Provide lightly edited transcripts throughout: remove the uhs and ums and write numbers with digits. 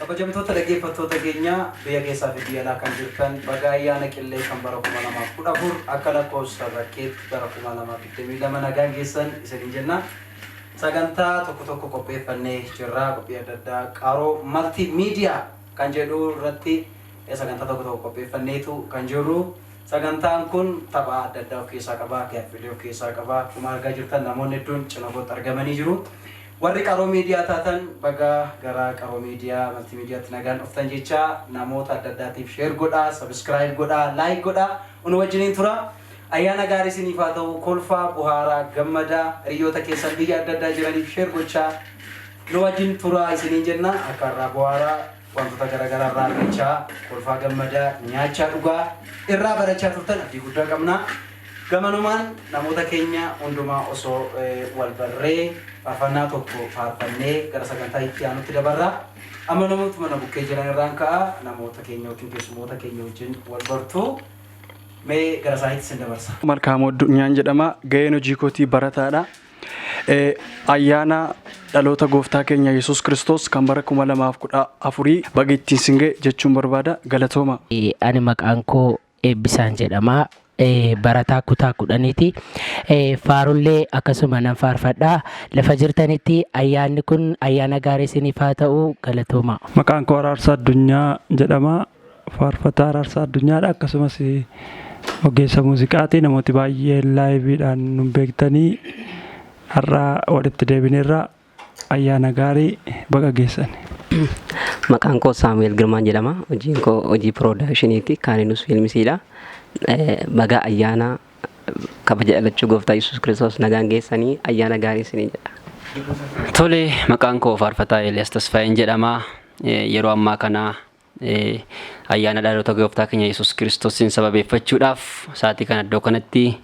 Kabajamtoota dhaggeeffattoota keenya biyya keessaa fi biyya alaa kan jirtan, baga ayyaana Qillee kan bara 2014 akka lakkoofsa bakkeetti bara 2022 nagaan geessan isiniin jenna. Sagantaa tokko tokko qopheeffannee jirra. Qophii adda addaa Qaroo Multimedia kan jedhu irratti sagantaa tokko tokko qopheeffanneetu kan jirru. Sagantaan kun tapha adda addaa of keessaa qaba, gaaffilee of keessaa qaba. Akkuma argaa jirtan namoonni hedduun cina kootti argamanii jiru. Warri Qaroo Miidiyaa taatan baga gara Qaroo Miidiyaa Maltiimiidiyaatti nagaan dhuftan jecha namoota adda addaatiif share godhaa, subscribe godhaa, like godhaa, nu wajjiniin tura. Ayyaana gaarii isiniif haa ta'u, kolfaa, buhaaraa, gammadaa, hiriyoota keessan biyya adda addaa jiraniif share gochaa nu wajjin tura isiniin jenna. Akka irraa buhaaraa wantoota garaagaraa irraa argachaa, kolfaa, gammadaa, nyaachaa, dhugaa irraa barachaa turtan abdii guddaa qabna. Gamanumaan namoota keenya hundumaa osoo wal barree faarfannaa tokko faarfannee gara sagantaa itti aanutti dabarra. Amma namoota mana bukkee jiran irraan ka'a, namoota keenya yookiin keessummoota keenya wajjin wal bartu. Mee gara isaaniitti isin dabarsa. Malkaamuu Addunyaan jedhama. Gaheen hojii kootii barataadha. Ayyaana dhaloota gooftaa keenya Yesuus Kiristoos kan bara 2014 baga ittiin sin ga'e jechuun barbaada. Galatooma. Ani maqaan koo Eebbisaan jedhama. Barataa kutaa 10ti. Faarullee akkasuma nan faarfadha. Lafa jirtanitti ayyaanni kun ayyaana gaarii isiniif haa ta'u, galatooma. Maqaan koo Araarsaa Addunyaa jedhama. Faarfataa Araarsaa Addunyaadha. Akkasumas ogeessa muuziqaati. Namooti baay'een liveiidhaan nu beektanii har'a walitti deebineerra, ayyaana gaarii baga geessan. Maqaan koo Saamu'eel Girmaan jedhama. Hojiin koo hojii productioniiti. Kaaninus Filmsiidha. Baga ayyaana kabaja dhalachuu gooftaa Yesuus Kiristoos nagaan geessanii, ayyaana gaarii isinii jedha. Tole, maqaan koo Faarfataa Eeliyaas Tasfaayeen jedhama. Yeroo ammaa kana ayyaana dhaloota gooftaa keenya Yesuus Kiristoosiin sababeeffachuudhaaf sa'aatii kana iddoo kanatti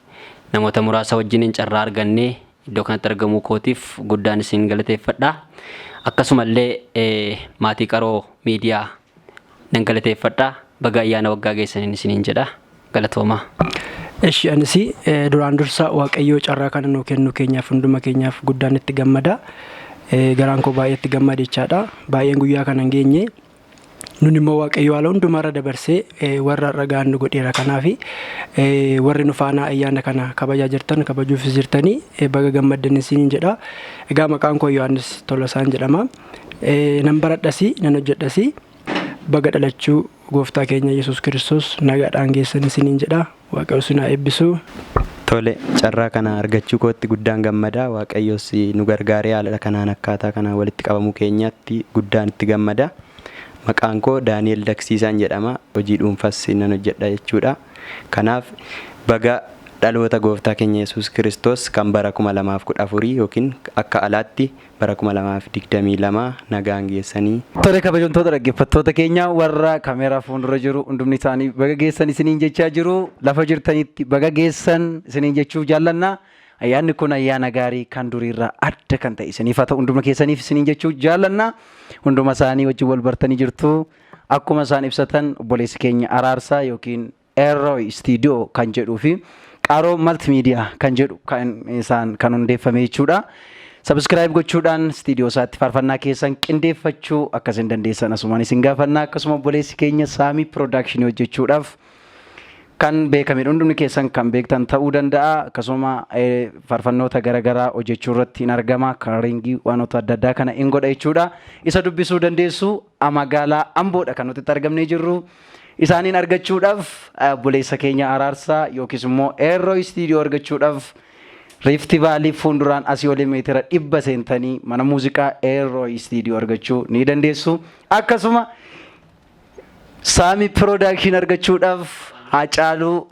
namoota muraasa wajjiniin carraa argannee iddoo kanatti argamuu kootiif guddaan isin galateeffadha. Akkasumallee maatii Qaroo Miidiyaa nan galateeffadha. Baga ayyaana waggaa geessaniin isiniin jedha. Galatoomaa. Eshi, anis duraan dursa Waaqayyoo carraa kana nuu kennu keenyaaf hunduma keenyaaf guddaan itti gammada. Garaan koo baay'ee itti gammade jechaadha. Baay'een guyyaa kana hin geenye. Nun immoo Waaqayyo haala hundumarra dabarsee warra har'a gahan nu godheera. Kanaaf warri nu faana ayyaana kana kabajaa jirtan, kabajuufis jirtanii, baga gammaddan isiniin jedha. Egaa maqaan koo Yohaannis Tolasaan jedhama. Nan baradhasi, nan hojjedhasi. Baga dhalachuu gooftaa keenya Yesuus Kiristoos nagaadhaan geessan isiniin jedha. Waaqayyo isin haa eebbisu. Tole, carraa kana argachuu kootti guddaan gammada. Waaqayyos nu gargaaree haala kanaan akkaataa kanaan walitti qabamuu keenyatti guddaan itti gammada. Maqaan koo Daani'el Daksiisaan jedhama. Hojii dhuunfas nan hojjedha jechuudha. Kanaaf baga dhaloota gooftaa keenya Yesuus Kiristoos kan bara 2014 yookiin akka alaatti bara 2022 nagaan geessanii. Tole, kabajamtoota dhaggeeffattoota keenya, warra kaameeraa fuuldura jiru hundumni isaanii baga geessan isiniin jechaa jiru. Lafa jirtanitti baga geessan isiniin jechuu jaallanna. Ayyaanni kun ayyaana gaarii kan duriirraa adda kan ta'e isiniif haa ta'u hunduma keessaniif isiniin jechuu jaallanna. Hunduma isaanii wajjin wal bartanii jirtu. Akkuma isaan ibsatan, obboleessi keenya Araarsaa yookiin Eerrooy Istiidiyoo kan jedhuu fi Qaroo Multimedia kan jedhu kan isaan kan hundeeffame jechuudha. Subscribe gochuudhaan istiidiyoo isaatti faarfannaa keessan qindeeffachuu akka isin dandeessan asumaan isin gaafanna. Akkasuma obboleessi keenya Saamii Production hojjechuudhaaf kan beekamedha. Hundumni keessan kan beektan ta'uu danda'a. Akkasuma faarfannoota garaagaraa hojjechuu irratti hin argama. Kaaringii wantoota adda addaa kana hin godha jechuudha. Isa dubbisuu dandeessu. Magaalaa Amboodha kan nuti itti argamnee jirru. Isaaniin argachuudhaaf, obboleessa keenya Araarsaa yookiis immoo Eerroo Istiidiyoo argachuudhaaf, Rift Valley fuulduraan asii olii meetira 100 seentanii mana muuziqaa Eerroo Istiidiyoo argachuu ni dandeessu. Akkasuma Saami Production argachuudhaaf Hacaaluu,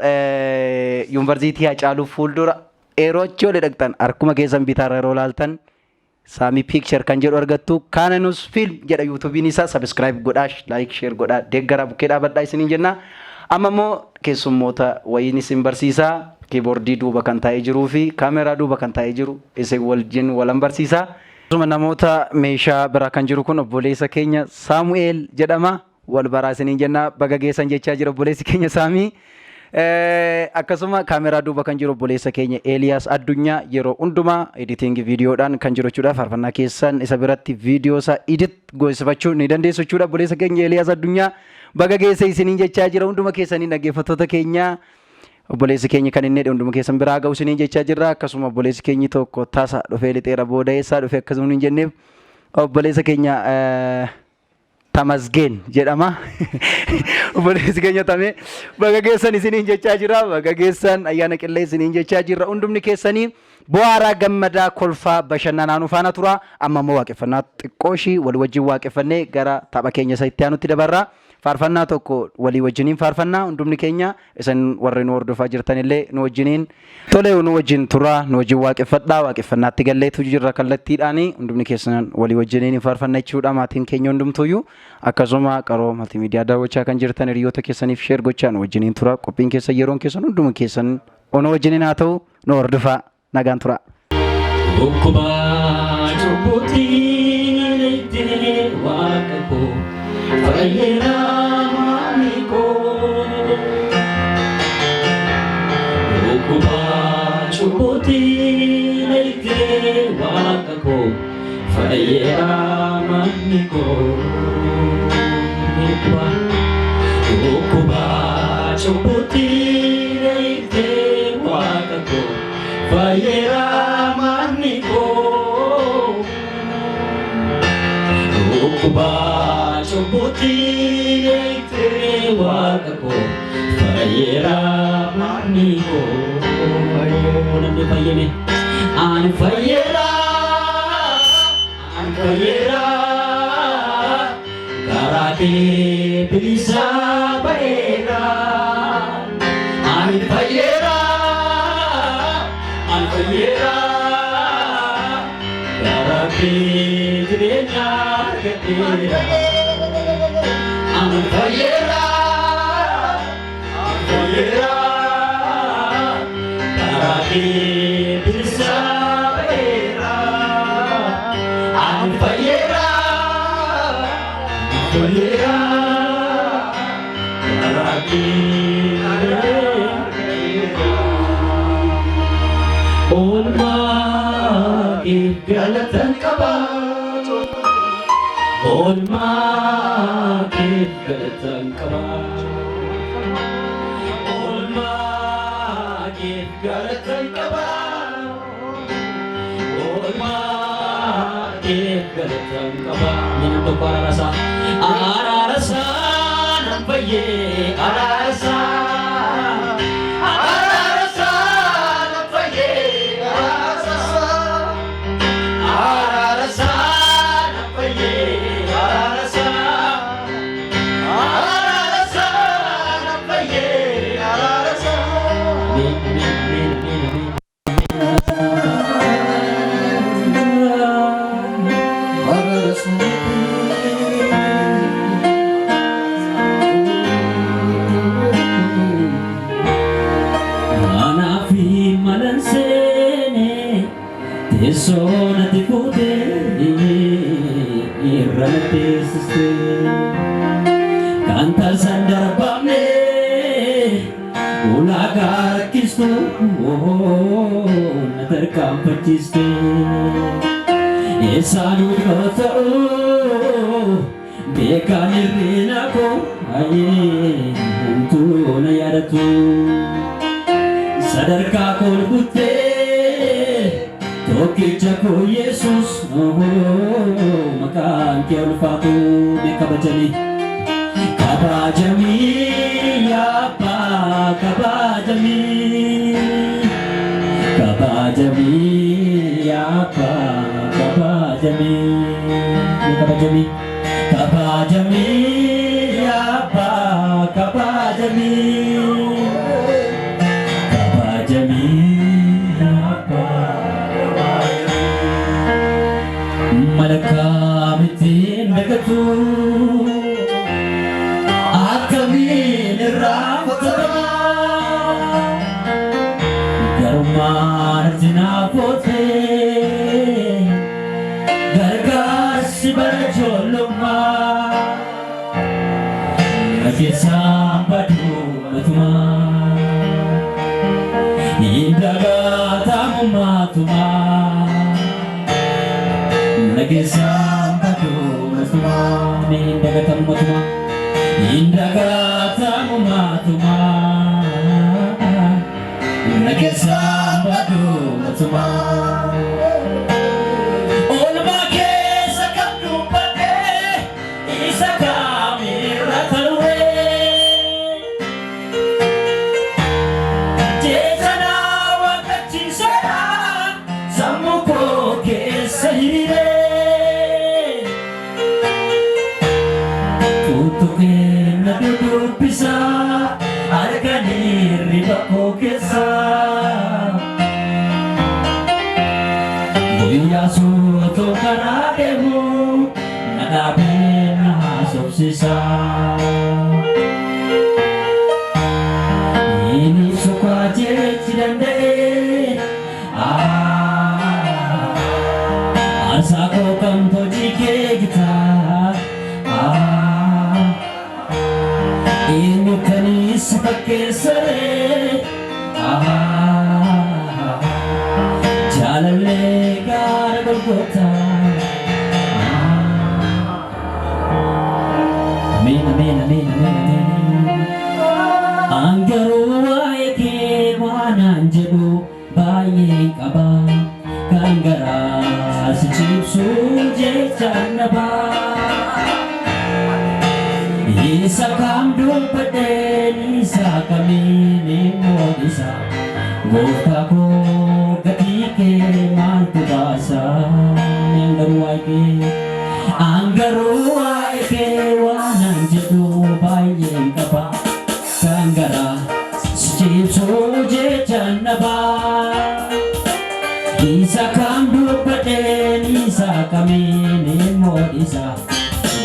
Yuunivarsiitii Hacaaluu fuuldura yeroo achi olii dhaqxan harkuma keessan bitaarra yeroo laaltan Saami Picture kan jedhu argattu. Kaananus Film jedha YouTubeiin isaa. Subscribe godhaa, like, share godhaa, deeggaraa, bukkee dhaabadhaa isiniin jenna. Amma immoo keessummoota wayiin isin barsiisaa. Keyboardii duuba kan taa'ee jiruu fi kaameraa duuba kan taa'ee jiru isin wajjin walan barsiisaa. Akkasuma namoota meeshaa bira kan jiru kun obboleessa keenya Saamu'eel jedhama. Wal baraa isiniin jenna, baga geessan jechaa jira obboleessi keenya Saamii. Akkasuma kaameraa duuba kan jiru obboleessa keenya Eeliyaas Addunyaa yeroo hundumaa editing viidiyoodhaan kan jiru jechuudha. Faarfannaa keessan isa biratti viidiyoo isaa edit goosifachuu ni dandeessu jechuudha. Obboleessa keenya Eeliyaas Addunyaa baga geesse isiniin jechaa jira hunduma keessanii dhaggeeffattoota keenya. Obboleessi keenya kan inni hunduma keessan biraa ga'u isiniin jechaa jirra. Akkasuma obboleessi keenyi tokko tasa dhufee lixeera booda eessaa dhufe akkasuma hin jenneef obboleessa keenya Tamasgeen jedhama. Obboleessi keenya Tamee baga geessan isiniin jechaa jira. Baga geessan ayyaana qillee isiniin jechaa jirra. Hundumni keessanii bu'aaraa gammadaa kolfaa bashannanaa nu faana tura. Amma immoo waaqeffannaa xiqqoo ishii wal wajjin waaqeffannee gara tapha keenya isa itti aanutti dabarra. Faarfannaa tokko walii wajjiniin faarfannaa hundumni keenya isin warri nu hordofaa jirtan illee nu wajjiniin tole nu wajjin tura, nu wajjin waaqeffadhaa. Waaqeffannaatti galleetu jirra kallattiidhaani hundumni keessan walii wajjiniin faarfanna jechuudha. Maatiin keenya hundumtuyyuu akkasuma qaroo maltiimiidiyaa daawwachaa kan jirtan hiriyoota keessaniif share gochaa nu wajjiniin tura. Qophiin keessan, yeroon keessan, hunduma keessan nu wajjiniin haa ta'u. Nu hordofaa, nagaan tura. Dhukkuba cubbuutiin ittee waaqa koo fayyina maamii koo. Dhukkuba cubbuutiin ittee waaqa koo fayyina maamii koo. Dhukkuba cubbuutiin ittee waaqa koo fayyina maamii koo. Dhukkuba cubbuutiin ittee waaqa koo fayyina maamii koo. Namni fayyame ani fayyera, ani fayyera, karaa kee bilisa ba'eera. Ani fayyera, ani fayyera, karaa kee jireenya argadheera. Ani fayyera, ani fayyera, karaa kee bilisa ba'eera. Ani fayyera, ani fayyera, karaa kee jireenya. Oolmaa keef galatan qaba. Oolmaa keef galatan qaba. Oolmaa keef galatan qaba. Oolmaa keef galatan qaba. Nama tokko araarasaa. Araarasaa nan fayyee, araarasaa. Araarasaa nan fayyee, araarasaa. Araarasaa nan fayyee, araarasaa. Araarasaa nan fayyee, araarasaa. Ameen, ameen, ameen, ameen, ameen. Anaafi malan seene teessoo natti fuutee irra na teessiste. Kan tasan darbamne ulaagaa rakkistu na tarkaanfachiiste. Eessaanuu yoo ta'u beekaan hir'ina koo homtuu na yaadatu. Sadarkaa kool guttee tokkicha koo Yesuus, maqaan kee ulfaatu mee kabajami. Kabajamii abbaa, kabajamii. Kabajamii abbaa, kabajamii. Mee kabajamii. Kabajamii abbaa, kabajamii. Kabajamii abbaa, kabajamii. Malakkaa mittiin dagatu akkamiin irraanfatama garummaan ati naaf ootee gargaarsi bara ijoollummaa na keessaan baduu matumaa. Na keessaan baduu matumaa. Mee hin dagatamu matumaa. Hin dagatamu matumaa. Na keessaan baduu matumaa. Oolmaa keessa kam dubbadhee isa kamirra tarwee. Jecha wakkachiisedha sammuu koo keessa hiriiree. Tuttuqee na dudubbisa harkanii riba koo keessa. Guyyaa sootoo karaa deemu na dhaabee na haasofsiisa. Inni sukaa jechi danda'ee aarsaa koo kan hojii kee gitaa. Eenyu kanis fakkeessaree jaalallee gaara golgotaa. Ameen, ameen, ameen, ameen, ameen. Angaruu waa'ee kee waanaan jedhu baay'een qaba. Kan garaa si cibsu jechaan dhabaa. Isa kam dubbadheen isa kamiin immoo isa. Gooftaa koo gatii kee maaltu baasa? Angaruu waa'ee kee. Angaruu waa'ee kee waanaan jedhu baay'een qaba. Kan garaa si cibsu jechaan dhabaa. Isa kam dubbadheen isa kamiin immoo isa.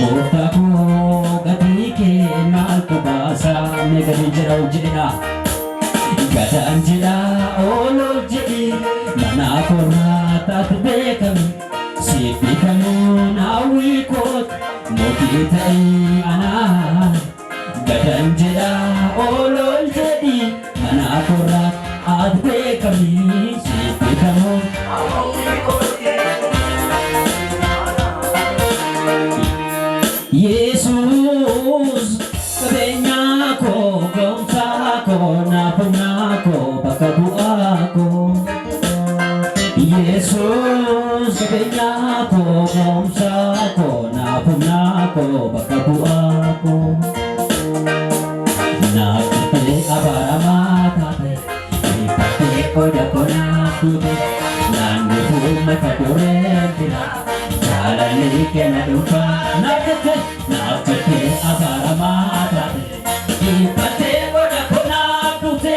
Gooftaa koo gatii kee maaltu baasa? Mee gadiin jedha ol jedhina. Gadaan jedha ol ol jedhi mana korraa taatu beekami. Siif beekamuun hawwii kooti mootii ta'ii anaa. Gadaan jedha ol ol jedhi mana korraa taatu beekami. Siif beekamuun hawwii kooti. Yesuus qabeenya koo ga'umsa koo naaf humna koo bakka bu'aa koo. Yesuus qabeenya koo ga'umsa koo naaf humna koo bakka bu'aa koo. Naaf jettee abaaramaa taate dhiibbattee qoda koo naaf duute naannoo uummata dureen bira jaalalli kenna dhuunfaa. Naaf jettee abaaramaa taate dhiibbattee qoda koo naaf duute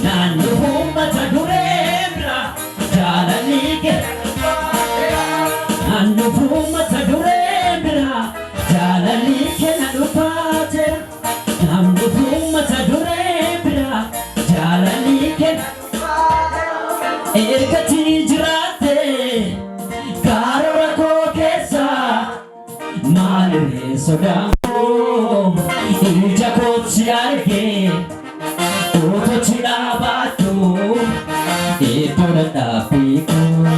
naannoo uummata dureen bira jaalalli kenna naannoo uummata dureen bira jaalalli kenna dhuunfaa jira. Naannoo uummata dureen bira jaalalli kenna. Ergatii jiraatte karoora koo keessa maalirree sodaan koo ija kootti argee otochi dhaabattu iddoo dadhaabbii koo.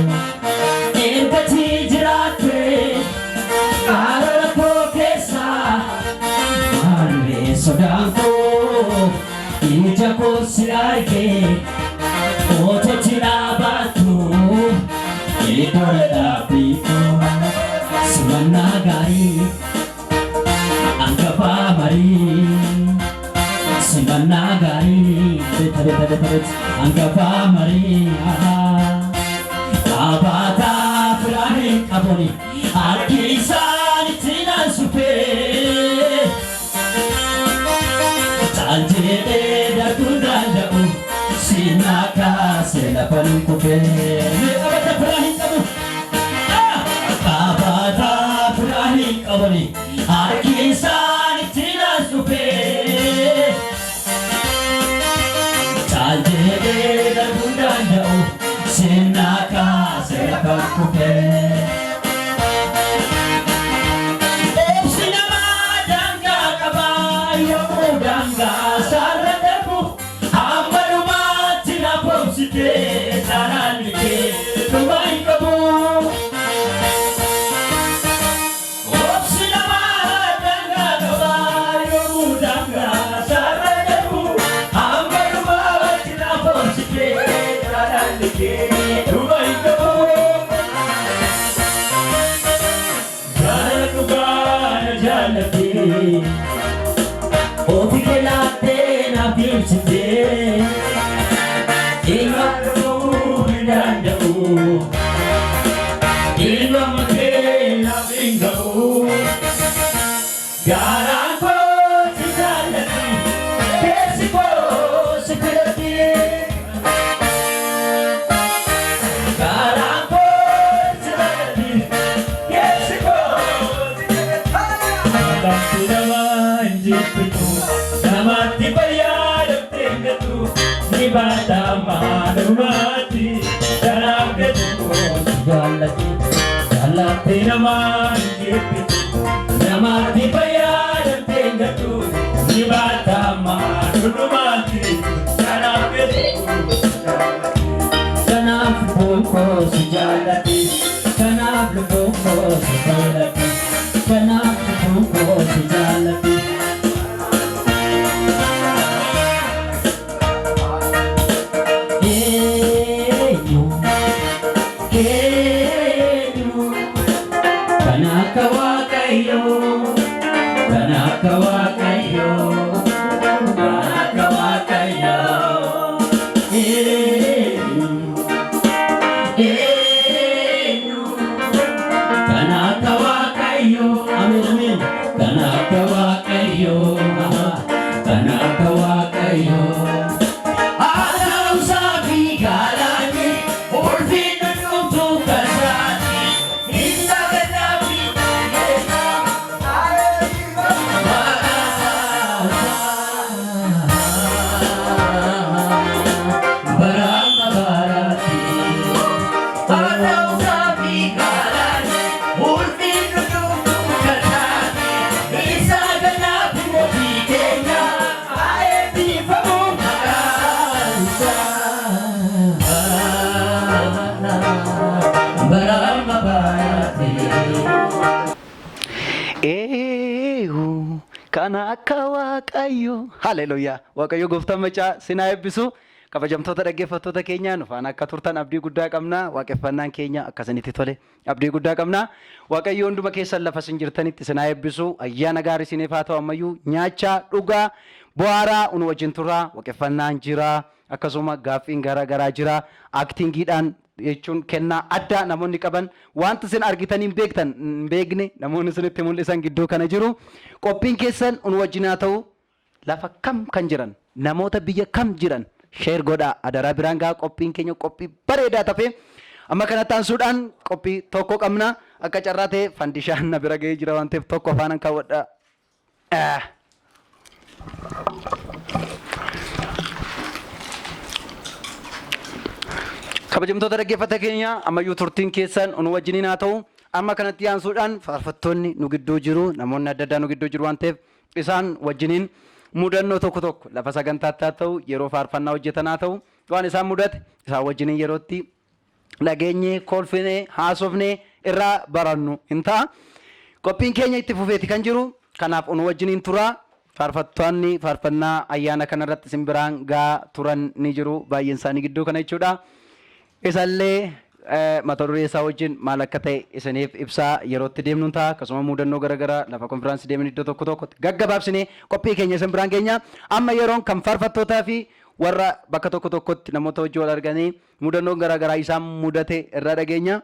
Ergatii jiraatte karoora koo keessa maalirree sodaan koo ija kootti argee otochi dhaabattu iddoo dadhaabbii koo. Simannaa gaarii hangafaa marii simannaa gaarii beeta beeta beeta beeta hangafaa marii Abaataa firaa hin qabuni harki isaan ittiin suphee caal jedhee darbuu danda'u siinaa kaasee lafan kufee. Mee qabata firaa hin qabu. Abaataa firaa hin qabani harki isaan ittiin suphee caal jedhee darbuu danda'u siinaa kaasee lafan kufee. Ofii kee laattee naaf ibsitee. Ilma dhufuu hin danda'u. Ilma makee naaf hin ga'u. Garaan koo si jaallatti, keessi koo si filatti. Garaan koo si jaallatti, keessi koo si filatti. Namatti nama hin jibbitu, namatti fayyadamtee hin gatu, ni baata maalummaatti, kanaaf gadi koo si jaallatti. Jaallatti nama hin jibbitu, namatti fayyadamtee hin gatu, ni baata maalummaatti, kanaaf gadi koo si jaallatti. Kanaaf lubbuun koo si jaallatti, kanaaf lubbuun koo si jaallatti, kanaaf lubbuun koo si jaallatti. Eenyu, eenyu, kan akka Waaqayyoo, kan akka Waaqayyoo, kan akka Waaqayyoo. Eenyu, eenyu, kan akka Waaqayyoo, ameen ameen, kan akka Waaqayyoo, kan akka Waaqayyoo. Haadha fi galaanni ulfinni dhumtuu kasaati. Inna ganaa fi Barama baraati. Haadha fi galaanni ulfinni dhumtuu kasaati. Isa ganaa fi mootii keenya haa eebbifamu maqaan isaa. Barama baraati. Eeyyuu kan akka Waaqayyo. Haleluuyaa. Waaqayyo gooftaan macaa sinaa eebbisu. Kabajamtoota dhaggeeffattoota keenya, nu faana akka turtan abdii guddaa qabna. Waaqeffannaan keenya akkasinitti tole abdii guddaa qabna. Waaqayyo hunduma keessan lafa isin jirtanitti sinaa eebbisu. Ayyaana gaarii isiniif haa ta'u. Ammayyuu nyaachaa, dhugaa, bu'aaraa nu wajjin turaa. Waaqeffannaan jira. Akkasuma gaaffiin garaa garaa jira. Actingiidhaan jechuun kennaa addaa namoonni qaban, wanta isin argitanii hin beektan, hin beekne namoonni isinitti mul'isan gidduu kana jiru. Qophiin keessan nu wajjin haa ta'u. Lafa kam kan jiran, namoota biyya kam jiran share godhaa, adaraa biraan gahaa. Qophiin keenya qophii bareedaa tafee amma kanatti aansuudhaan qophii tokko qabna. Akka carraa ta'e fandishaan na bira ga'ee jira waan ta'eef tokko afaanan kaawwadha. Ah. Kabajamtoota dhaggeeffata keenya, ammayyuu turtiin keessan nu wajjiniin haa ta'u. Amma kanatti aansuudhaan faarfattoonni nu gidduu jiru, namoonni adda addaa nu gidduu jiru waan ta'eef isaan wajjiniin mudannoo tokko tokko lafa sagantaatti haa ta'u, yeroo faarfannaa hojjetan haa ta'u, waan isaan mudate isaan wajjiniin yerootti dhageenyee, kolfinee, haasofnee irraa barannu hin ta'a. Qophiin keenya itti fufeeti kan jiru, kanaaf nu wajjiniin turaa. Faarfattoonni faarfannaa ayyaana kanarratti isin biraan gaa turan ni jiru, baay'een isaanii gidduu kana jechuudha. Isallee mata duree isaa wajjin maal akka ta'e isiniif ibsaa yerootti deemnu ta'a. Akkasuma mudannoo garaagaraa lafa konfiraansii deeman iddoo tokko tokkotti gaggabaabsinee qophii keenya isin biraan geenya. Amma yeroon kan faarfattootaa fi warra bakka tokko tokkotti namoota wajjin wal arganii mudannoon garaagaraa isaan mudate irraa dhageenya.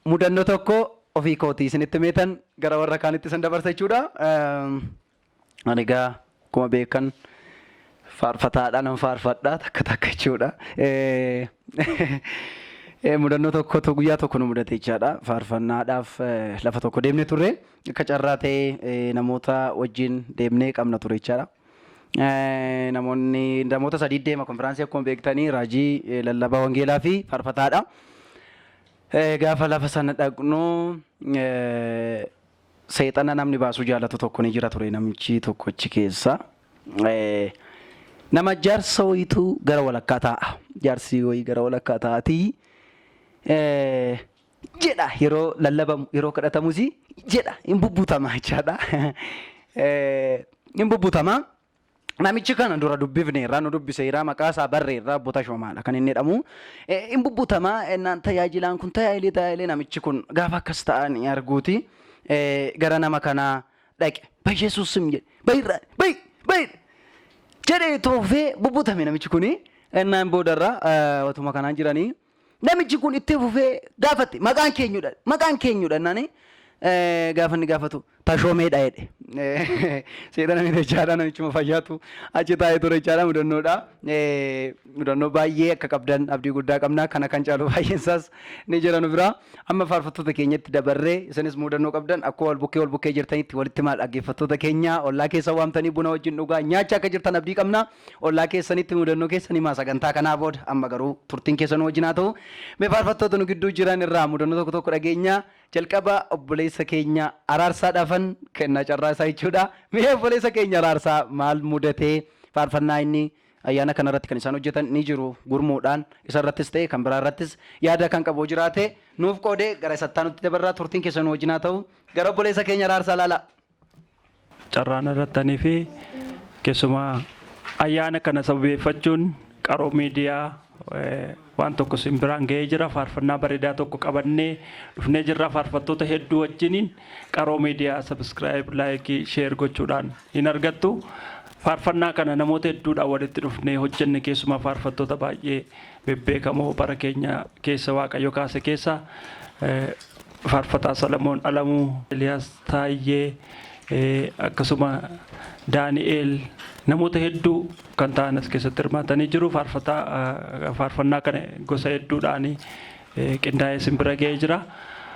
Mudannoo tokko ofii kootii isinitti meetan gara warra kaanitti isin dabarsa jechuudha. Ani egaa akkuma beekan faarfataadha, nan faarfadha takka takka jechuudha. Mudannoo tokkotu guyyaa tokko nu mudate jechaadha. Faarfannaadhaaf lafa tokko deemne turre. Akka carraa ta'ee namoota wajjin deemnee qabna ture jechaadha. Namoonni namoota sadii deema konfiraansii, akkuma beektanii, raajii, lallabaa wangeelaa fi faarfataadha. Gaafa lafa sana dhaqnu seexana namni baasuu jaalatu tokko ni jira ture, namichi tokko achi keessa. Nama jaarsa wayiitu gara walakkaa taa'a. Jaarsi wayii gara walakkaa taa'atii jedha, yeroo lallabamu, yeroo kadhatamus jedha, hin bubbutama jechaadha. Hin bubbutama. Namichi kana dura dubbifne irraa, nu dubbiseera, maqaa isaa barree irraa, obbo Tashoomaadha kan inni jedhamu. Hin bubbutama ennaan tajaajilaan kun tajaajilee tajaajilee, namichi kun gaafa akkas ta'an arguuti. gara nama kanaa dhaqe. Bayyesuus sim jedhe. Bayirraa bayi bayi jedhee toofee bubbutame namichi kuni. Innaan boodarra otuma kanaan jiranii namichi kun itti fufee gaafate, "Maqaan keenyudha, maqaan keenyudha?" Innaani gaafa inni gaafatu, "Tashoomeedha," jedhe. Seexana miti jechaadha, namichuma fayyaatu achi taa'ee ture jechaadha. Mudannoodha. Mudannoo baay'ee akka qabdan abdii guddaa qabna. Kana kan caalu baay'een isaas ni jira nu bira. Amma faarfattoota keenyatti dabarree, isinis mudannoo qabdan akkuma wal bukkee jirtanitti walitti maal dhaggeeffattoota keenya ollaa keessa waamtanii buna wajjin dhugaa nyaachaa akka jirtan abdii qabna. Ollaa keessanitti mudannoo keessan himaa sagantaa kanaa booda. Amma garuu turtiin keessan wajjin haa ta'u. Mee faarfattoota nu gidduu jiran irraa mudannoo tokko tokko dhageenya. Jalqaba obboleessa keenya Araarsaadhaafan kennaa carraa isaa jechuudha. Mee obboleessa keenya Araarsaa, maal mudatee? Faarfannaa inni ayyaana kanarratti kan isaan hojjetan ni jiru gurmuudhaan, isarrattis ta'e kan biraa irrattis yaada kan qabu jiraate nuuf qoodee gara isattaa nutti dabarraa. Turtiin keessan nu wajjin haa ta'u. Gara obboleessa keenya Araarsaa laala. Carraan irrattanii fi keessumaa ayyaana kana sababeeffachuun Qaroo Miidiyaa waan tokko isin biraan ga'ee jira. Faarfannaa bareedaa tokko qabannee dhufnee jirra faarfattoota hedduu wajjiniin. Qaroo Miidiyaa subscribe, like, share gochuudhaan hin argattu. Faarfannaa kana namoota hedduudhaan walitti dhufnee hojjenne. Keessumaa faarfattoota baay'ee bebbeekamoo bara keenya keessa Waaqayyo kaase keessa faarfataa Salamoon Alamuu, Eliyaas Taayyee, akkasuma Daani'eel, namoota hedduu kan ta'an as keessatti hirmaatanii jiru. Faarfataa faarfannaa kana gosa hedduudhaan qindaa'ee isin bira ga'ee jira.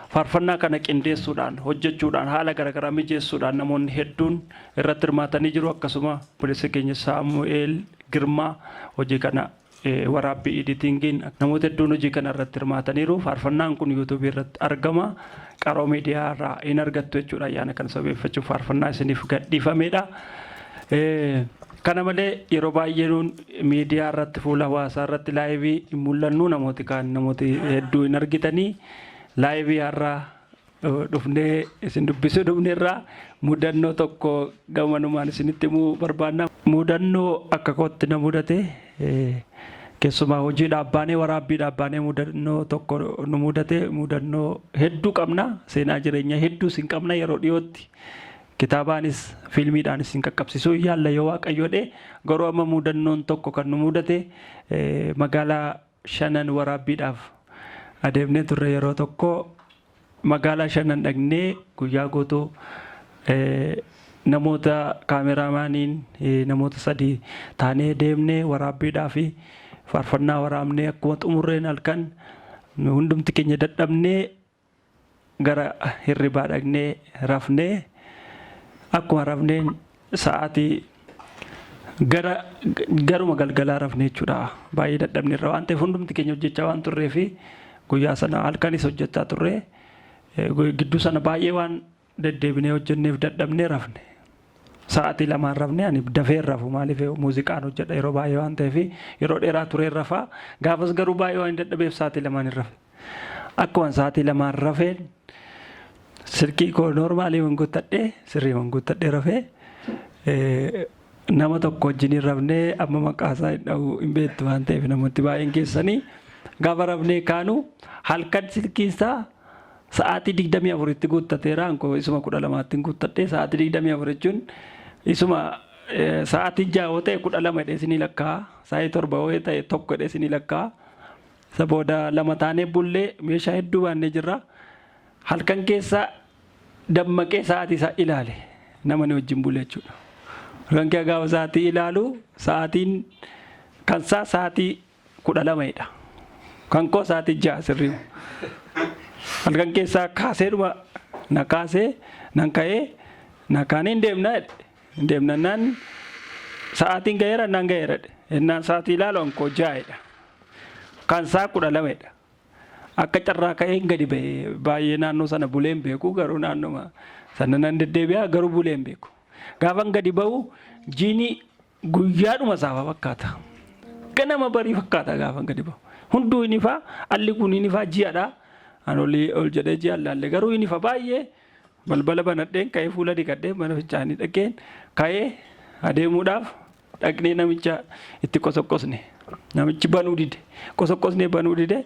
Faarfannaa kana qindeessuudhaan, hojjechuudhaan, haala garaagaraa mijeessuudhaan namoonni hedduun irratti hirmaatanii jiru. Akkasuma obboleessa keenya Saamu'eel Girmaa hojii kana waraabbii, editingiin namoota hedduun hojii kana irratti hirmaataniiru. Faarfannaan kun YouTubeii irratti argama. Qaroo Miidiyaa irraa hin argattu jechuudha. Ayyaana kana sababeeffachuuf faarfannaa isiniif gadhiifamedha. Kana malee yeroo baay'ee nuun miidiyaa irratti, fuula hawaasaa irratti liveii hin mul'annu. Namooti kaan, namooti hedduu hin argitanii. Liveii har'aa dhufnee isin dubbisuu dhufneerraa mudannoo tokko gamanumaan isinitti himuu barbaanna. Mudannoo akka kootti na mudate, keessumaa hojii dhaabbaanee, waraabbii dhaabbaanee mudannoo tokko nu mudate. Mudannoo hedduu qabna, seenaa jireenyaa hedduu isin qabna. Yeroo dhiyootti kitaabaanis fiilmiidhaanis isin qaqqabsiisuu yaalla yoo Waaqayyo jedhe. Garuu amma mudannoon tokko kan nu mudate, magaalaa Shanan waraabbiidhaaf adeemnee turre. Yeroo tokko magaalaa Shanan dhaqnee guyyaa guutuu namoota cameramaniin namoota sadii taanee deemnee waraabbiidhaa fi faarfannaa waraabnee akkuma xumurreen halkan hundumti keenya dadhabnee gara hirribaa dhaqnee rafnee, akkuma rafneen sa'aatii gara garuma galgalaa rafne jechuudha. Baay'ee dadhabne irra waan ta'eef, hundumti keenya hojjechaa waan turree fi guyyaa sana halkanis hojjechaa turre, gidduu sana baay'ee waan deddeebinee hojjenneef dadhabnee rafne. Sa'aatii 2n rafne. Ani dafee rafu, maaliif muuziqaan hojjedha yeroo baay'ee waan ta'eef yeroo dheeraa turee rafaa. Gaafas garuu baay'ee waan dadhabeef sa'aatii 2n hin rafe. Akkuma sa'aatii 2n rafeen silkii koo normalii guuttadhee, sirrii guuttadhee rafee, nama tokko wajjin hin rafnee, amma maqaa isaa hin dha'u, hin beektu waan ta'eef namooti baay'een keessanii. Gaafa rafnee kaanu halkan silkiin isaa sa'aatii 24tti guuttateera. Ankoo isuma 12tti guuttadhee, sa'aatii 24 jechuun isuma sa'aatii 6 yoo ta'e 12 jedhee isinii lakkaa'a, sa'aatii 7 yoo ta'e 1 jedhee isinii lakkaa'a. Isa booda lama taanee bullee, meeshaa hedduu baannee jirra. Halkan keessa dammaqee sa'aatii isaa ilaale, nama ni wajjin bule jechuudha. Halkan keessa gaafa sa'aatii ilaalu sa'aatiin kan isaa sa'aatii 12dha. Kan koo sa'aatii 6 sirrii. Halkan keessaa kaasee dhuma na kaasee, nan ka'ee, na kaanee, "Hin deemna," jedhe. "Hin deemna," naan, "Sa'aatiin ga'eera," naan, "Ga'eera," jedhe. Innaan sa'aatii ilaalu kan koo 6dha. Kan isaa 12dha. Akka carraa ka'een gadi ba'e. Baay'ee naannoo sana bulee hin beeku, garuu naannoma sana nan deddeebi'a, garuu bulee hin beeku. Gaafan gadi ba'u jiini guyyaadhuma saafa fakkaata. Ganama barii fakkaata gaafan gadi ba'u. Hunduu hin ifaa, alli kun hin ifaa, ji'adha. An olii ol jedhee ji'a laalle, garuu hin ifa baay'ee. Balbala banadheen ka'ee, fuula dhiqadhee, mana fincaanii dhaqeen ka'ee adeemuudhaaf dhaqnee namicha itti qosoqqosne. Namichi banuu dide. Qosoqqosnee banuu dide.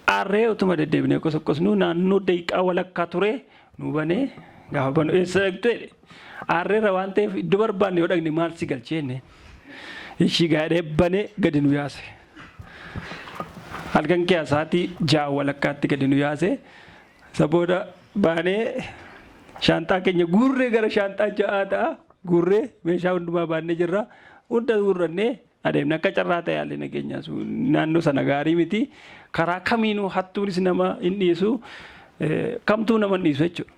Aarree utuma deddeebinee qosoqqosnu naannoo daqiiqaa walakkaa ture. Nu banee gaafa banu eessa dhaqxu jedhe. Aarreerra waan ta'eef iddoo barbaanne yoo dhaqne maal si galchee jenneen. Ishii gaadhee banee gadi nu yaase. Halkan kee sa'aatii 6 walakkaatti gadi nu yaase. Isa booda baanee shaanxaa keenya guurree gara shaanxaa 6 ta'a. Guurree meeshaa hundumaa baannee jirra. Hunda guurrannee adeemna. Akka carraa ta'e haalli nageenyaa naannoo sana gaarii miti. Karaa kamiinuu hattuunis nama hin dhiisu. Kamtuu nama hin dhiisu jechuudha.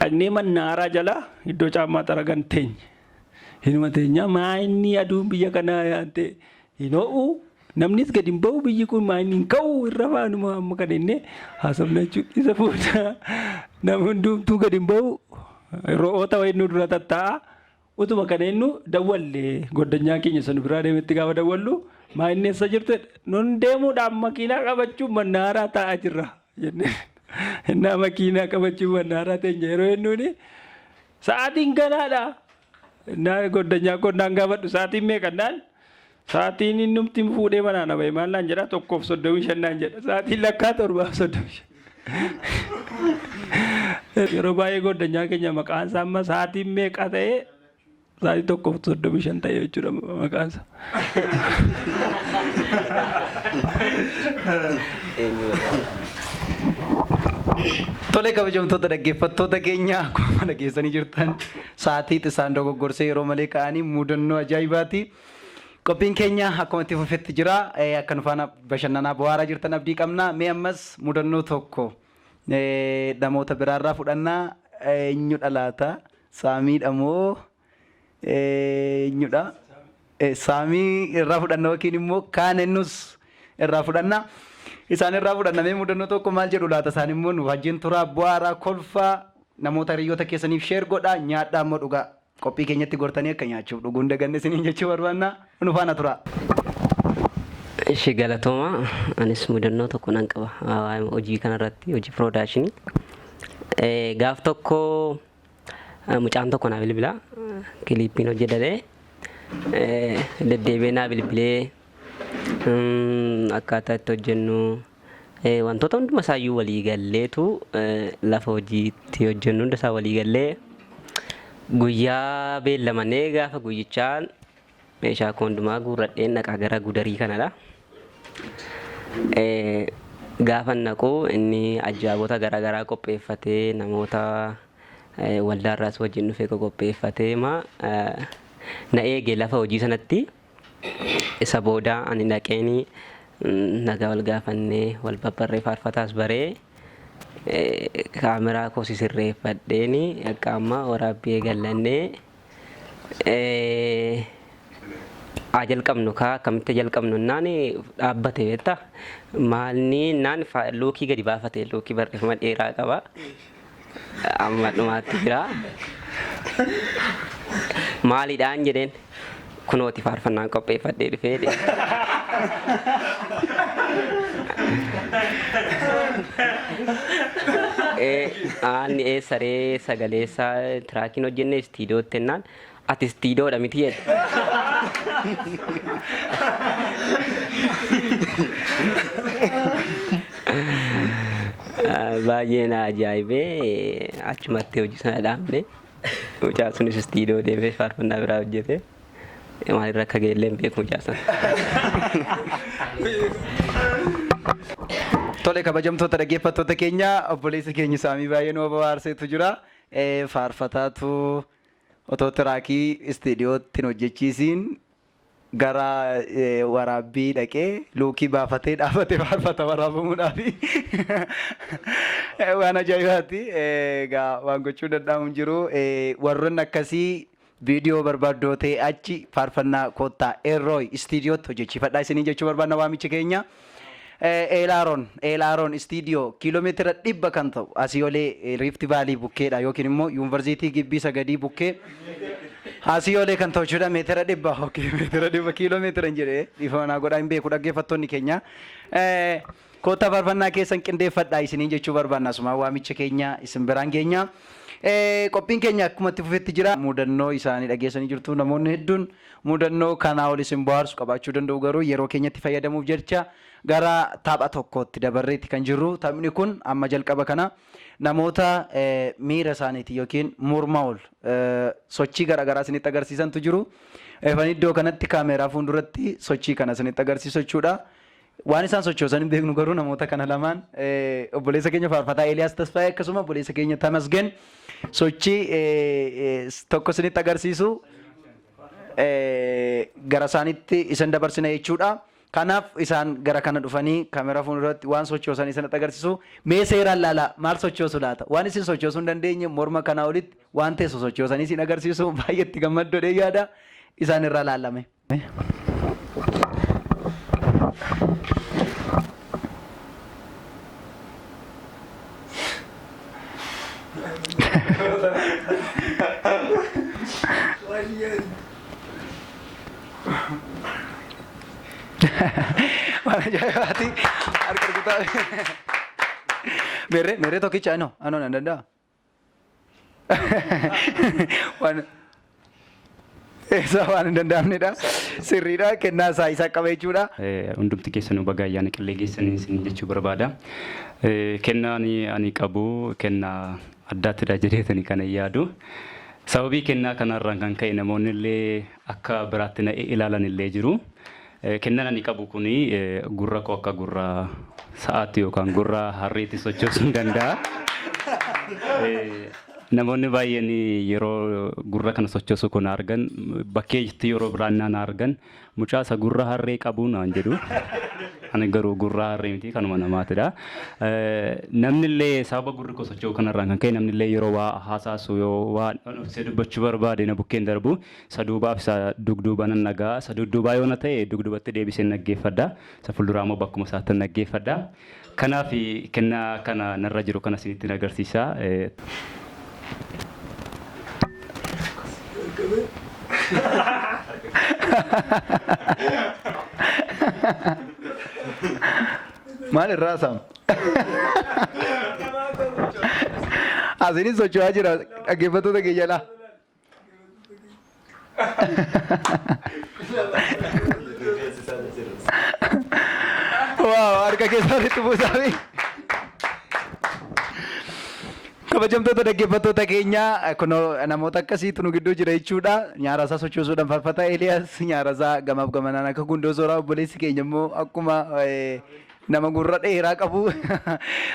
Dhaqnee mannaaraa jala iddoo caammaa xaragan teenye. Hinuma teenya maa inni aduun biyya kanaa yaante hin ho'u. Namnis gadi hin ba'u biyyi kun maa inni hin ka'u irra faanuma amma kana innee haasofna jechuudha. Isa booda namni hundumtuu gadi hin ba'u. Ro'oota wayii nu dura tattaa'a. Utuma kana innu dawwalle goddanyaa keenya sana biraa deemetti gaafa dawwallu maa inni eessa jirtu jedhe. Nun deemuudhaan makiinaa qabachuun mannaaraa taa'aa jirra jennee. Innaa makiinaa qabachuun mannaaraa teenya yeroo jennuuni sa'aatiin ganaadha. Innaa goddanyaa koo naan gaafadhu sa'aatiin meeqa naan sa'aatiin innumti fuudhee manaa na ba'e maal naan jedha 1:35 naan jedha sa'aatiin lakkaa 7:35. Yeroo baay'ee goddanyaa keenya maqaan isaa amma sa'aatiin meeqa ta'e sa'aatii 1:35 ta'e jechuudha maqaan isaa. Tole kabajamtoota dhaggeeffattoota keenya akkuma dhageessanii jirtan sa'aatii isaan dogoggorsee yeroo malee ka'anii mudannoo ajaa'ibaati. Qophiin keenya akkuma itti fufetti jira. Akka nu faana bashannanaa bohaaraa jirtan abdii qabna. Mee ammas mudannoo tokko namoota biraarraa fudhannaa. Eenyudha laata? Saamiidha moo eenyudha? Saamii irraa fudhanna yookiin immoo kaan ennus irraa fudhanna. Isaan irraa fudhanna mee mudannoo tokko maal jedhu laata isaan immoo nu wajjin turaa bu'aaraa kolfaa namoota hiriyoota keessaniif sheer godhaa nyaadhaa immoo dhugaa. Qophii keenyatti gortanii akka nyaachuuf dhuguu hin daganne isiniin jechuu barbaanna. Nu faana turaa. Ishi galatooma anis mudannoo tokko nan qaba waa'ee hojii kanarratti hojii piroodaashinii. Gaaf tokko mucaan tokko naa bilbila kiliippiin hojjetadhe deddeebi'ee naa bilbilee akkaataa itti hojjennu wantoota hunduma isaayyuu walii galleetu lafa hojiitti hojjennu hunda isaa walii gallee guyyaa beellamannee gaafa guyyichaa meeshaa koo hundumaa guurradheen dhaqaa gara gudarii kanadha. Gaafa naqu inni ajjaabota garaagaraa qopheeffatee namoota waldaarraas wajjin dhufee qopheeffatee ma na eege lafa hojii sanatti. Isa booda ani dhaqeeni nagaa wal gaafannee wal babbarree faarfataas baree kaameraa koo sisirreeffadheeni akka amma waraabbii eegallannee haa jalqabnu kaa akkamitti jalqabnu naan dhaabbate beektaa maalni naan luukii gadi baafate luukii barreeffama dheeraa qaba amma dhumaatti jira maalidhaan jedheen kunooti faarfannaan qopheeffadhee dhufee jedhe. Aanni eessa ree sagaleessaa tiraakiin hojjenne istiidootti jennaan ati istiidoodha miti jedhe. Baay'ee na ajaa'ibee achumatti hojii sana dhaabne. Mucaan sunis istiidoo deemee faarfannaa biraa hojjete. Maalirra akka ga'e illee hin beeku mucaa sana. Tole kabajamtoota dhaggeeffattoota keenya obboleessi keenya Saamii baay'ee nu bohaarseetu jira. Faarfataatu otoo tiraakii istiidiyootti hin hojjechiisiin gara waraabbii dhaqee luukii baafatee dhaabatee faarfata waraabamuudhaaf waan ajaa'ibaati. Egaa waan gochuu danda'amu hin jiru. Warroonni akkasii viidiyoo barbaaddoo ta'e achi faarfannaa koottaa Eerrooy istiidiyootti hojjechiifadhaa isiniin jechuu barbaadna waamichi keenya. Eelaaroon Eelaaroon istiidiyoo kiiloomeetira 100 kan ta'u asii olee Riifti Vaalii bukkeedha yookiin immoo yuunivarsiitii Gibbii Sagadii bukkee asii olee kan ta'u jechuudha meetira 100 okay meetira 100 kiiloomeetira hin jedhee dhiifama naa godhaa hin beeku dhaggeeffattoonni keenya. Koottaa faarfannaa keessan qindeeffadhaa isiniin jechuu barbaanna asumaan waamicha keenya isin biraan geenya. Qophiin keenya akkuma itti fufetti jira. Mudannoo isaanii dhageessanii jirtu namoonni hedduun mudannoo kanaa ol isin bohaarsu qabaachuu danda'u garuu yeroo keenyatti fayyadamuuf jecha gara tapha tokkootti dabarreetti kan jirru. Taphni kun amma jalqaba kana Namoota miira isaaniitiin yookiin morma ol sochii garaagaraa isinitti agarsiisantu jiru. Efan iddoo kanatti kaameeraa fuulduratti sochii kana isinitti agarsiisu jechuudha. Waan isaan sochoosan hin beeknu, garuu namoota kana lamaan, obboleessa keenya faarfataa Eeliyaas Tasfaayee akkasuma obboleessa keenya Tamasgen, sochii tokko isinitti agarsiisu, gara isaanitti isin dabarsina jechuudha. Kanaaf isaan gara kana dhufanii kaameraa fuulduratti waan sochoosan isinitti agarsiisu. Mee seeraan laalaa, maal sochoosu laata? Waan isin sochoosuu hin dandeenye, morma kanaa olitti waan teessu sochoosanii isin agarsiisu, baay'ee itti gammaddoodha yaada isaan irraa laalame. Waan ajaa'ibaati. Harka rukutaa. Meerree, meerree tokkicha? Anoo anoo nan danda'a. Waan isa waan hin danda'amnedha. Sirriidha. Kennaa isaa isa qaba jechuudha. Hundumti keessanuu baga ayyaana qillee geessanii isin jechuu barbaada. Kennaan ani qabu kennaa addaattidha jedheetani kan yaadu. Sababii kennaa kanarraan kan ka'e namoonni illee akka biraatti na ilaalan illee jiru. Kennaan ani qabu kuni gurra koo akka gurra sa'aatti yookaan gurra harreetti sochoosuu hin danda'a. Namoonni baay'een yeroo gurra kana sochoosu kun argan, bakkeetti yeroo biraan naan argan, "Mucaa isa gurra harree qabu" naan jedhu. Ani garuu gurra harree miti, kanuma namaatidha. Namni illee sababa gurri koo socho'u kanarraan kan ka'e, namni illee yeroo waa haasaasu, yoo waa dhoksee dubbachuu barbaade, na bukkeen darbu, isa duubaaf isa dugduuba nan dhaga'a. Isa dudduubaa yoo na ta'e dugduubatti deebisee dhaggeeffadha. Isa fuulduraa immoo bakkuma isaatti dhaggeeffadha. Kanaaf kennaa kana narra jiru kana isinitti agarsiisa. Maal irraa saam? Asinis socho'aa jira, dhaggeeffattoota keenya laa. Waaw, harka keessaa walitti buusaami. Kabajamtoota dhaggeeffattoota keenyaa, kunoo namoota akkasiitu nu gidduu jira jechuudha. Nyaara isaa sochoosuudhaan faarfataa Eeliyaas nyaara isaa gamaaf gamanaan akka gundoo sooraa, obboleessi keenya immoo akkuma nama gurra dheeraa qabu,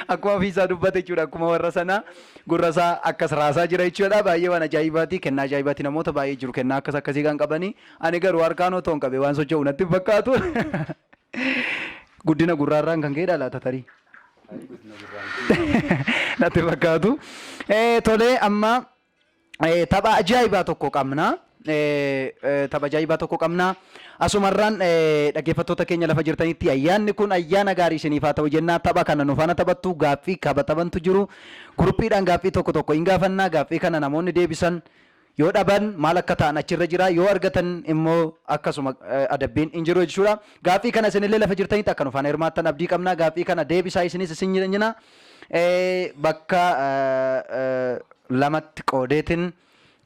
akkuma ofiisaa dubbate jechuudha, akkuma warra sanaa gurra isaa akkas raasaa jira jechuudha. Baay'ee waan ajaa'ibaati, kennaa ajaa'ibaati. Namoota baay'ee jiru kennaa akkas akkasii kan qabanii. Ani garuu harkaan otoo hin qabee waan socho'u natti hin fakkaatu. Guddina gurraarraan kan ka'edha laata tarii? Natti fakkaatu. Tolee, amma tapha ajaa'ibaa tokko qabna. Tapha ajaa'ibaa tokko qabna. Asumarraan dhaggeeffattoota keenya lafa jirtanitti ayyaanni kun ayyaana gaarii isiniif haa ta'u jennaa, tapha kana nu faana taphattu. Gaaffii qabatamantu jiru. Guruphiidhaan gaaffii tokko tokko hin gaafannaa. Gaaffii kana namoonni deebisan yoo dhaban maal akka ta'an achirra jira, yoo argatan immoo akkasuma adabbiin hin jiru jechuudha. Gaaffii kana isinillee lafa jirtanitti akka nu faana hirmaattan abdii qabna. Gaaffii kana deebisaa isinis isin jina. Bakka lamatti qoodeetiin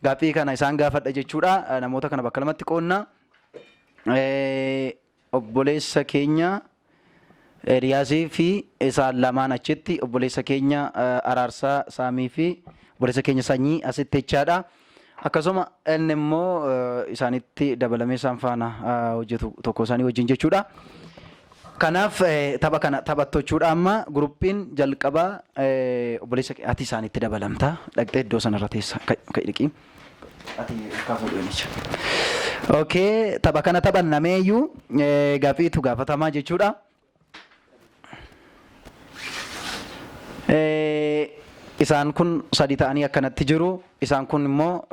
gaaffii kana isaan gaafadha jechuudha. Namoota kana bakka lamatti qoodna. Obboleessa keenya Eeliyaasii fi isaan lamaan achitti, obboleessa keenya Araarsaa Saamii fi obboleessa keenya Sanyii asitti jechaadha. Akkasuma inni immoo isaanitti dabalamee isaan faana hojjetu tokko isaanii wajjin jechuudha. Kanaaf tapha kana taphattu jechuudha. Amma guruppiin jalqabaa, obboleessa ati isaanitti dabalamta, dhaqxee iddoo sanarra teessa, ka'i dhiqii. Ati harkaa fuudhu eenyicha. Okay, tapha kana taphannameeyyuu gaaffiitu gaafatamaa jechuudha. Isaan kun sadi ta'anii akkanatti jiru. Isaan kun immoo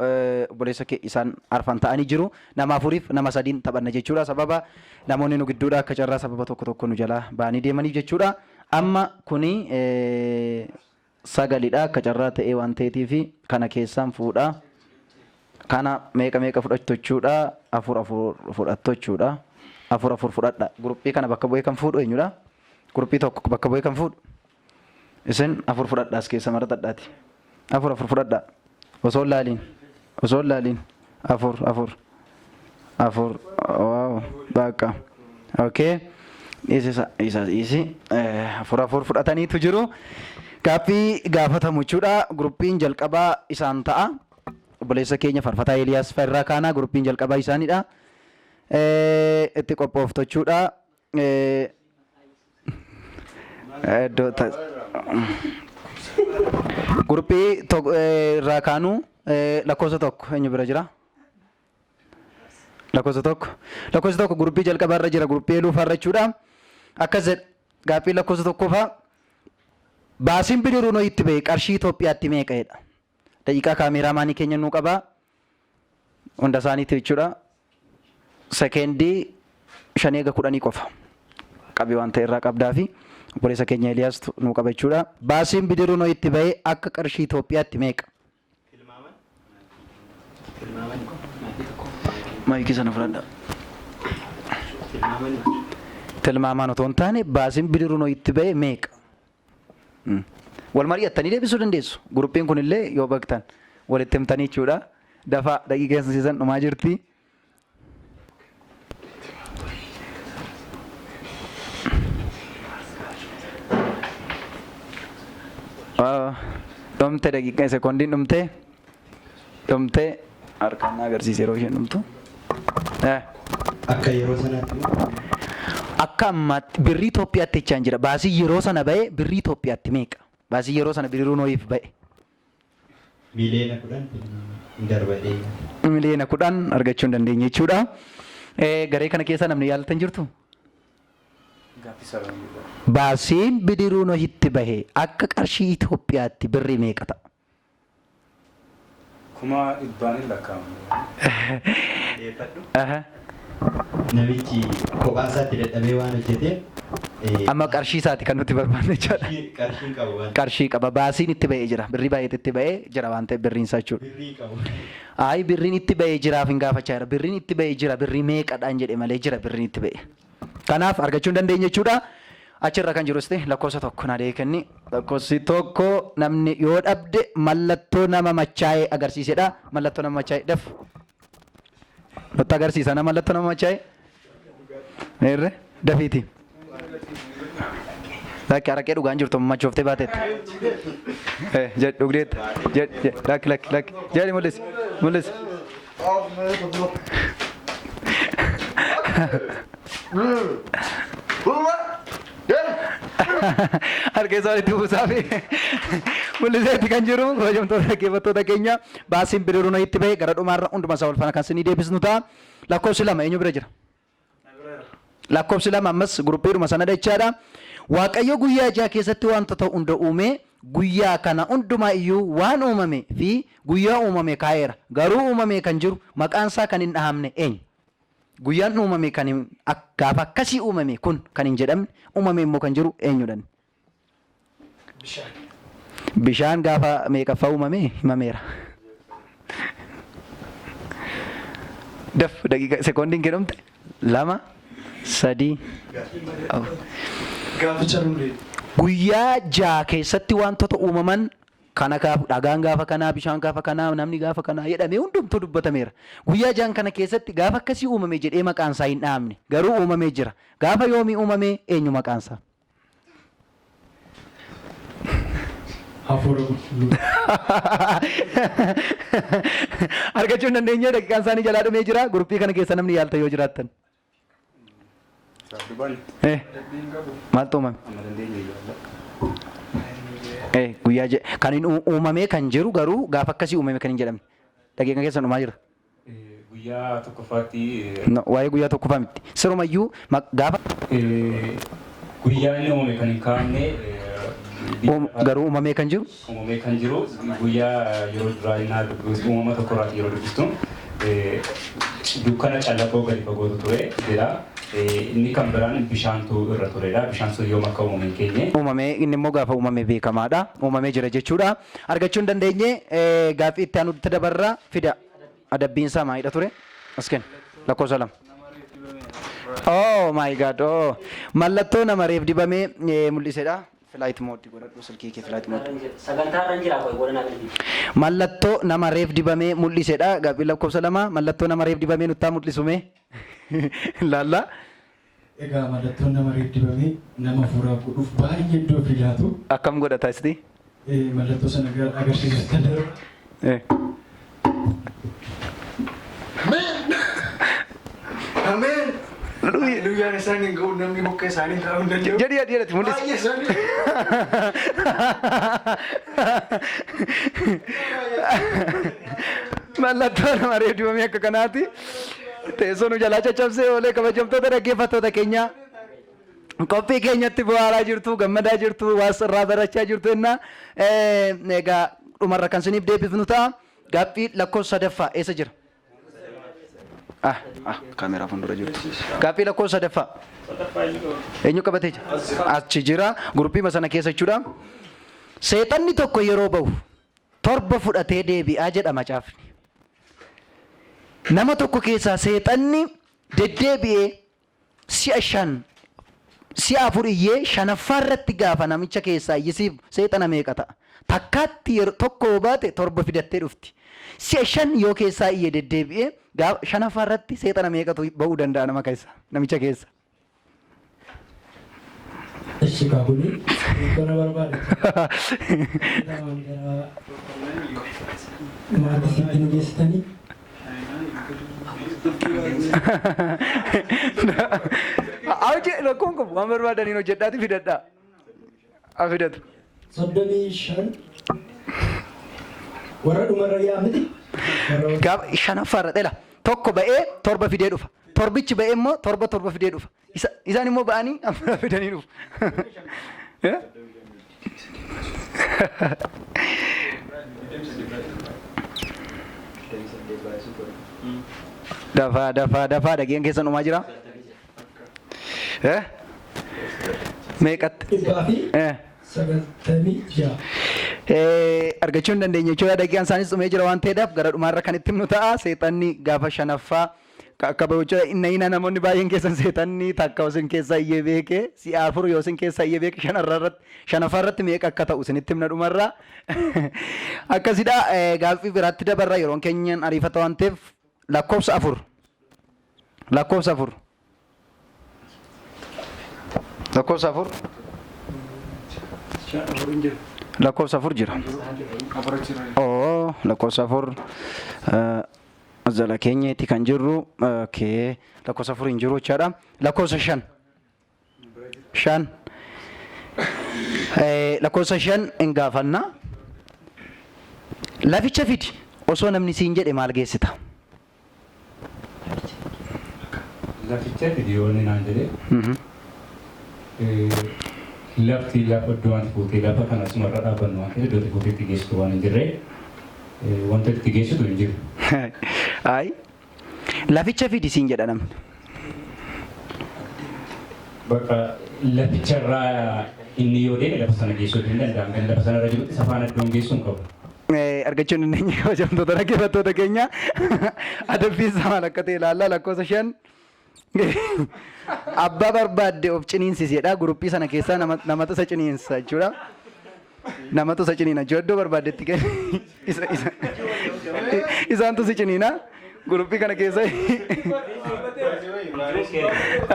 obboleessa kee isaan arfan ta'anii jiru. Nama afuriif nama sadiin taphanna jechuudha. Sababa namoonni nu gidduudha akka carraa sababa tokko tokko nu jalaa ba'anii deemaniif jechuudha. Amma kuni sagalidha, akka carraa ta'ee waan ta'eetiif kana keessaan fuudha. Kana meeqa meeqa fudhattu jechuudha? Afur afur fudhattu jechuudha. Afur afur fudhadha. Guruppii kana bakka bu'ee kan fuudhu eenyudha? Guruppii tokko bakka bu'ee kan fuudhu. Isin afur fudhadha, as keessa maratadhaati. Afur afur fudhadha. Osoo hin laaliin. Osoo hin laaliin. Afur afur. Afur. Wow. Bakka. Okay. Dhiisi isa dhiisi. Afur afur fudhataniitu jiru. Gaaffii gaafatamu jechuudha. Guruppiin jalqabaa isaan ta'a. Obboleessa keenya Faarfataa Eeliyaas Farraa Kaanaa guruppiin jalqabaa isaaniidha. Itti qophooftu jechuudha. Iddoo Guruppii irraa kaanuu lakkoofsa 1 eenyu bira jira? Lakkoofsa 1. Lakkoofsa 1 guruppii jalqabaa irra jira, guruppii eeluu faarra jechuudha. Akkas jedha gaaffii lakkoofsa tokkoffaa: baasiin bidiruu Nohi itti ba'e qarshii Itoophiyaatti meeqa jedha. Daqiiqaa kaameeraamaanii keenya nuu qabaa. Hunda isaaniiti jechuudha. Sekeendii 5 eega 10 qofa. Qabi waan ta'e irraa qabdaa fi obboleessa keenya Eeliyaas nuu qaba jechuudha. Baasiin bidiruu Nohi itti ba'e akka qarshii Itoophiyaatti meeqa? Maayikii sana fudhadhaa. Tilmaamaan otoo hin taane, baasiin bidiruu Nohi itti ba'e meeqa? Wal mari'attanii deebisuu dandeessu. Guruppiin kun illee yoo baqtan walitti himtanii jechuudha. Dafaa, daqiiqaa keessan dhumaa jirti. Dhumte, daqiiqaa sekoondiin dhumte, dhumte. Harkaan na agarsiise yeroo isheen dhumtu. Akka yeroo sanaatti moo? Akka ammaatti birrii Itoophiyaatti jechaan jira. Baasii yeroo sana ba'e birrii Itoophiyaatti meeqa? Baasii yeroo sana bidiruu Nohiif ba'e. Miliyoona 10 hin darba jedhee yaada. Miliyoona 10 argachuu hin dandeenye jechuudha. Garee kana keessa namni yaaltan jirtu? Baasiin bidiruu Nohitti bahe akka qarshii Itoophiyaatti birrii meeqa ta'a? Kuma dhibbaan hin lakkaa'amu. Aha. Namichi kophaa isaatti dadhabee waan hojjeteef Amma qarshii isaati kan nuti barbaanne jechaadha. Qarshii hin qabu waan Qarshii qaba. Baasiin itti ba'ee jira. Birrii baay'eetu itti ba'ee jira waan ta'eef birriin isaa jechuudha. Birrii qabu. Ayi, birriin itti ba'ee jiraaf hin gaafachaa jira. Birriin itti ba'ee jira. Birrii meeqadhaan jedhe malee jira birriin itti ba'e. Kanaaf argachuu hin dandeenye jechuudha. Achirra kan jirus ta'e lakkoofsa 1 naa deebii kenni. Lakkoofsi 1 namni yoo dhabde mallattoo nama machaa'ee agarsiisedha. Mallattoo nama machaa'ee daf. Nutti agarsiisa nama mallattoo nama machaa'ee. Meerre dafiiti. Lakki, araqee dhugaan jirtu machooftee baateetta. Jedh, dhugdeetta. Jedh, jedh, lakki, lakki, lakki. Jedhi, mul'isi, mul'isi. Harka isaa walitti buusaa fi mul'iseetti kan jiru. Kabajamtoota dhaggeeffattoota keenya, baasiin bidiruu Nohitti ba'e gara dhumaarra hunduma isaa wal faana kan isinii deebisnu ta'a. Lakkoofsi 2 eenyu bira jira? Lakkoofsi 2 ammas guruppiidhuma sanadha jechaadha. Waaqayyo guyyaa 6 keessatti wantoota hunda uumee, guyyaa kana hundumaa iyyuu waan uumame fi guyyaa uumame kaa'eera. Garuu uumamee kan jiru maqaan isaa kan hin dhahamne eenyu? Guyyaan uumame kan hin gaafa akkasii uumame kun kan hin jedhamne, uumame immoo kan jiru eenyudhan? Bishaan gaafa meeqaffaa uumame himameera. Daf, daqiiqa sekoondiin kee dhumte. 2, 3, 4. Gaaficha nu Guyyaa 6 keessatti wantoota uumaman kana gaafa dhagaan gaafa kanaa, bishaan gaafa kanaa, namni gaafa kanaa jedhamee hundumtuu dubbatameera. Guyyaa ja'an kana keessatti gaafa akkasii uumame jedhee maqaan isaa hin dhahamne. Garuu uumamee jira. Gaafa yoomii uumame? Eenyu maqaan isaa? Hafuura Qulqulluu. Argachuu hin dandeenye, daqiiqaan isaanii jalaa dhumee jira. Guruppii kana keessa namni yaalta yoo jiraattan. Maaltu uumame? Guyyaa kan hin uumamee kan jiru, garuu gaafa akkasii uumame kan hin jedhamne. Daqiiqaan keessan dhumaa jira. Guyyaa tokkoffaatti. No, waa'ee guyyaa tokkoffaa miti. Sirumayyuu gaafa. Guyyaa inni uumame kan hin kaa'amne. Garuu uumamee kan jiru. Uumamee kan jiru guyyaa yeroo duraa innaa Uumama tokkorraati yeroo dubbistu, dukkana callaqoo gadi fagootu ture jedha. Inni kan biraan bishaantu irra turedha. Bishaan sun yoom akka uumame hin keenye. Uumamee inni immoo gaafa uumame beekamaadha. Uumamee jira jechuudha. Argachuu hin dandeenye. Gaaffii itti aanutti dabarra fida. Adabbiin isaa maalidha ture? As kenni. Lakkoofsa 2. Oh my God. Oh. Mallattoo nama reef dibamee mul'isedha. Flight mode godhadhu, silkii kee flight mode. Sagantaa irra jira, qoy godhanaa bilbil. Mallattoo nama reef dibamee mul'isedha. Gaaffii lakkoofsa 2. Mallattoo nama reef dibamee nuttaa mul'isume. Laalla. Egaa mallattoon nama reef dibamee nama hafuuraaf godhuuf baay'ee iddoo ofii laatu. Akkam godhata isti? Mallattoo sana agarsiisuu danda'u. Ameen. Guyyaan isaan hin ga'u, namni bokka isaanii taa'uu hin danda'u. Jedhi jedhi jedhi mul'isi. Baay'ee isaanii. Mallattoo nama reediyoo akka kanaati. Teessoo nu jalaa caccabsee oolee. Kabajamtoota dhaggeeffattoota keenya, qophii keenyatti bohaaraa jirtu, gammadaa jirtu, waa sirraa barachaa jirtu jenna. Egaa dhumarra kan isiniif deebifnu ta'a. Gaaffii lakkoofsa sadaffaa eessa jira? Ah, kaameraa fuuldura jirtu. Gaaffii lakkoofsa sadaffaa. Eenyu qabatee jira? Achi jira. Gurupii sana keessa jechuudha. Seexanni tokko yeroo bahu torba fudhatee deebi'aa jedha macaafni. Nama tokko keessaa seexanni deddeebi'ee si'a shan, si'a afur iyyee shanaffaa irratti gaafa namicha keessaa iyyisiif seexana meeqa ta'a? Takkaatti yeroo tokko yoo baate torba fidattee dhufti. Si'a shan yoo keessaa iyye deddeebi'ee, gaafa shanaffaa irratti seexana meeqatu ba'uu danda'a nama keessa, namicha keessa? Ishi kaakuni kana barbaade. Gara maatisiitti nu geessitanii. Hojii rakkoon qabu, waan barbaadaniin hojjedhaati fidadhaa. Haa fidatu. 35 warra dhumarra yaa miti. Gaafa shanaffaa irra dhala tokko ba'ee torba fidee dhufa. Torbichi ba'ee immoo torba torba fidee dhufa. Isaan immoo ba'anii amma fidanii dhufu. Eh? Dafaa, dafaa, dafaa, dhageen keessan dhumaa jira. Eh? Meeqatti? Dhibbaa fi 96. Argachuu hin dandeenye jechuudha. Daqiiqaan isaanis dhumee jira waan ta'eedhaaf gara dhumaarra kan itti himnu ta'a. Seexanni gaafa shanaffaa akka bahu jechuudha. Inna ina namoonni baay'een keessan seexanni takka isin keessaa iyyee beeke, si'a afur yoo isin keessaa iyyee beeke, shanarraa irratti, shanaffaa irratti meeqa akka ta'u isinitti himna dhumarraa. Akkasidha. Gaaffii biraatti dabarra, yeroon keenyan ariifata waan ta'eef. Lakkoofsa afur. Lakkoofsa afur. Lakkoofsa afur. Lakkoofsa afur jira. Oo, lakkoofsa afur jala keenyeeti kan jirru. Okay. Lakkoofsa afur hin jiru jechaadha. Lakkoofsa shan. Shan. Lakkoofsa shan hin gaafanna. Laficha fidi osoo namni siin jedhe maal geessita? Laficha fidi yoo inni naan jedhe, lafti lafa iddoo wanti fuutee lafa kana asumarra dhaabbannu waan ta'eef, iddoo itti fuutee itti geessitu waan hin jirre, wanta itti geessitu hin jiru. Ayi. Laficha fidi siin jedha namni. Bakka laficharraa inni yoo deeme lafa sana geessuu hin danda'amu. Kan lafa sanarra jirutti safaan iddoon geessuu hin qabu. Argachuu hin dandeenye. Kabajamtoota dhaggeeffattoota keenya, adabbiin isaa maal akka ta'e ilaallaa. Lakkoofsa shan abbaa barbaadde of ciniinsisi jedha. Guruppii sana keessaa namatu isa ciniinsa jechuudha. Namatu isa ciniina jechuudha. Iddoo barbaaddetti kenni. Isaantu si ciniina. Guruppii kana keessa.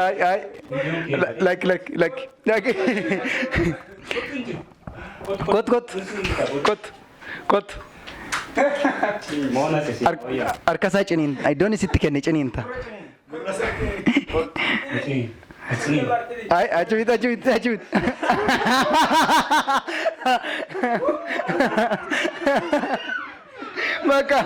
Ay ay. Lakki, lakki, lakki. Lakki. Kot, kot. Kot. Kot. Harka isaa ciniin. Iddoon isitti kenne ciniinta. Ay, achi miti, achi miti, achi miti. Bakka.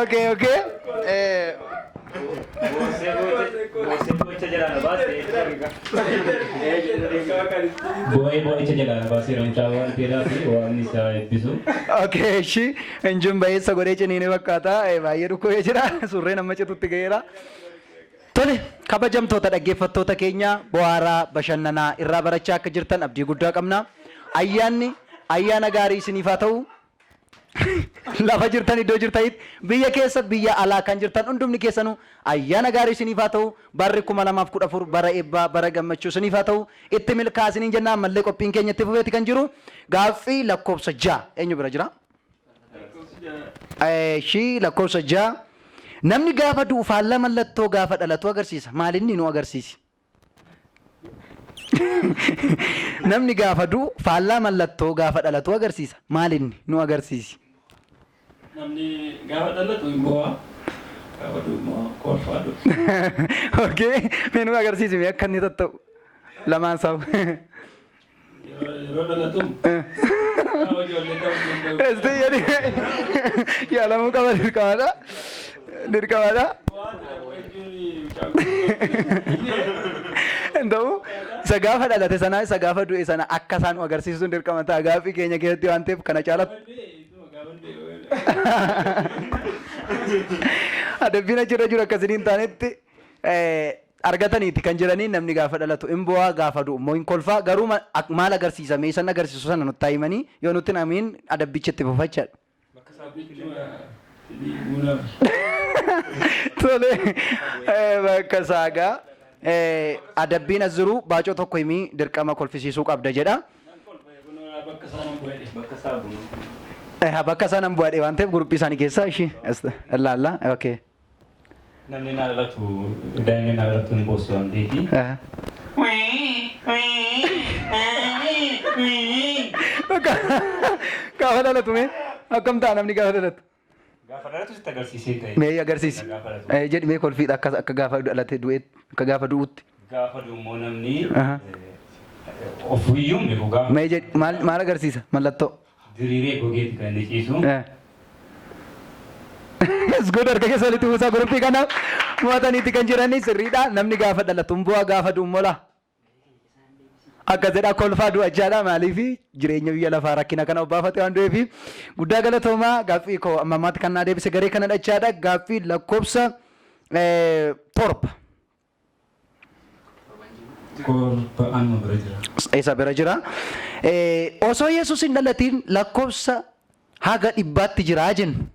Okay. Boo'ee boo'icha jalaa baaseera mucaa waan ta'eedhaa fi waan isaa eebbisu. Okay, ishi injin bayeessa godhee ciniinee fakkaata. Baay'ee dhukkubee jira. Surreen amma citutti ga'eera. Tole, kabajamtoota dhaggeeffattoota keenya, bohaaraa, bashannanaa irraa barachaa akka jirtan abdii guddaa qabna. Ayyaanni ayyaana gaarii isiniif haa ta'u. Lafa jirtan, iddoo jirtanitti, biyya keessa, biyya alaa kan jirtan hundumni keessanuu ayyaana gaarii isiniif haa ta'u. Barri 2014 bara eebbaa, bara gammachuu isiniif haa ta'u. Itti milkaa'aa isiniin jenna. Ammallee qophiin keenya itti fufeeti kan jiru. Gaaffii lakkoofsa 6 eenyu bira jira? Ishii lakkoofsa 6. Namni gaafa du'u faallaa mallattoo gaafa dhalatu agarsiisa. Maalinni nu agarsiisi? Namni gaafa du'u faallaa mallattoo gaafa dhalatu agarsiisa. Maalinni nu agarsiisi? Namni gaafa dhalatu hin boo'a. Gaafa du'u immoo kolfaa du'a. Okay, mee nu agarsiisi mee akka inni tatta'u. Lamaan isaa. Yeroo dhalatu gaafa ijoollee ta'uu danda'u. Esti jedhi yaalamuu qaba dirqamaadha. Dirqamaadha. Hin ta'u isa gaafa dhalate sana isa gaafa du'e sana akka isaan nu agarsiisuun dirqama ta'a gaaffii keenya keessatti waan ta'eef kana caala. Adabbiin achirra jiru akkasii hin taanetti argataniiti kan jiranii. Namni gaafa dhalatu hin bu'aa, gaafa du'u immoo hin kolfaa. Garuu maal agarsiisa mee? Isaan agarsiisu sana nutti himanii yoo nutti hin himiin adabbicha itti fufachaadha. Tole, bakka saagaa adabbiin as jiru baacoo tokko himii dirqama kolfisiisuu qabda jedha. Bakka isaan hin bu'adhe waan ta'eef guruppii isaanii keessaa ishii ilaalla. Okay. Namni naa dhalatu, daa'imni naa dhalatu hin boossu waan ta'eef. Gaafa dhalatu mee akkam ta'a namni gaafa dhalatu? Gaafa dhalatu sitti agarsiisee ta'e. Mee agarsiisi. Gaafa dhalatu. Jedhi mee kolfiidha akka gaafa dhalate du'e, akka gaafa du'utti. Gaafa du'u immoo namni ofiyyuu hin beeku gaafa. Mee jedhi, maal maal agarsiisa mallattoo? Diriiree gogeeti kan inni ciisu. It's good, harka keessa walitti buusaa guruppii kanaaf mo'ataniiti kan jiranii sirriidha. Namni gaafa dhalatu hin bu'aa, gaafa du'u mola. Akkas jedha, kolfaa du'a jechaadha. Maaliif? Jireenya biyya lafaa rakkina kana obbaafate waan du'eefi. Guddaa galatoomaa. Gaaffii koo amma ammaatti kan naa deebise garee kana dhachaadha. Gaaffii lakkoofsa 7. Kolfa anuma bira jira. Isa bira jira. Osoo Yesuus hin dhalatiin lakkoofsa haga 100tti jiraa jennu.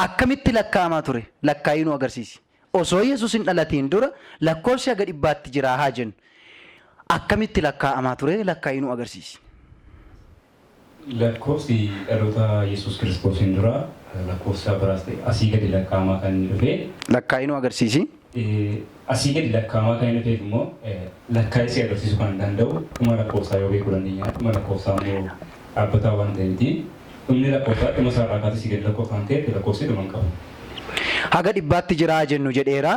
Akkamitti lakkaa'amaa ture? Lakkaa'ii nu agarsiisi. Osoo Yesuus hin dhalatiin dura lakkoofsi haga 100tti jiraa haa jennu. Akkamitti lakkaa'amaa ture? Lakkaa'ii nu agarsiisi. Lakkoofsi dhaloota Yesuus Kiristoosiin dura lakkoofsa biraas ta'e asii gadi lakkaa'amaa kan inni dhufe. Lakkaa'ii nu agarsiisi. Asii gadi lakkaa'amaa kan inni dhufeef immoo lakkaa'ee si agarsiisuu kan danda'u dhuma lakkoofsaa yoo beekuu dandeenya. Dhuma lakkoofsaa immoo dhaabbataa waan ta'e miti. Dhumni lakkoofsaa dhuma isaarraa kaasee asii gadi lakkoofsa waan ta'eef lakkoofsi dhuma hin qabu. Haga 100tti jiraa jennu jedheera.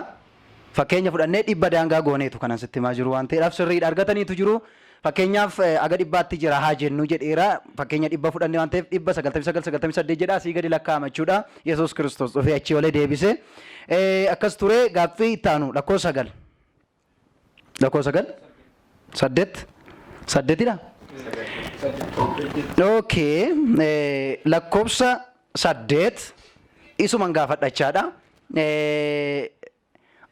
Fakkeenya fudhannee 100 daangaa gooneetu kanan sitti himaa jiru waan ta'eedhaaf sirriidha argataniitu jiru. Fakkeenyaaf haga 100tti jira haa jennu jedheera. Fakkeenya 100 fudhannee waan ta'eef 199, 98 jedha, asii gadi lakkaa'ama jechuudha. Yesuus Kiristoos dhufee achii olee deebise. Akkas ture. Gaaffii itti aanu lakkoofsa 9. Lakkoofsa 9? 8? Saddeetidha? Okay. Lakkoofsa 8 isuman gaafadhachaadha.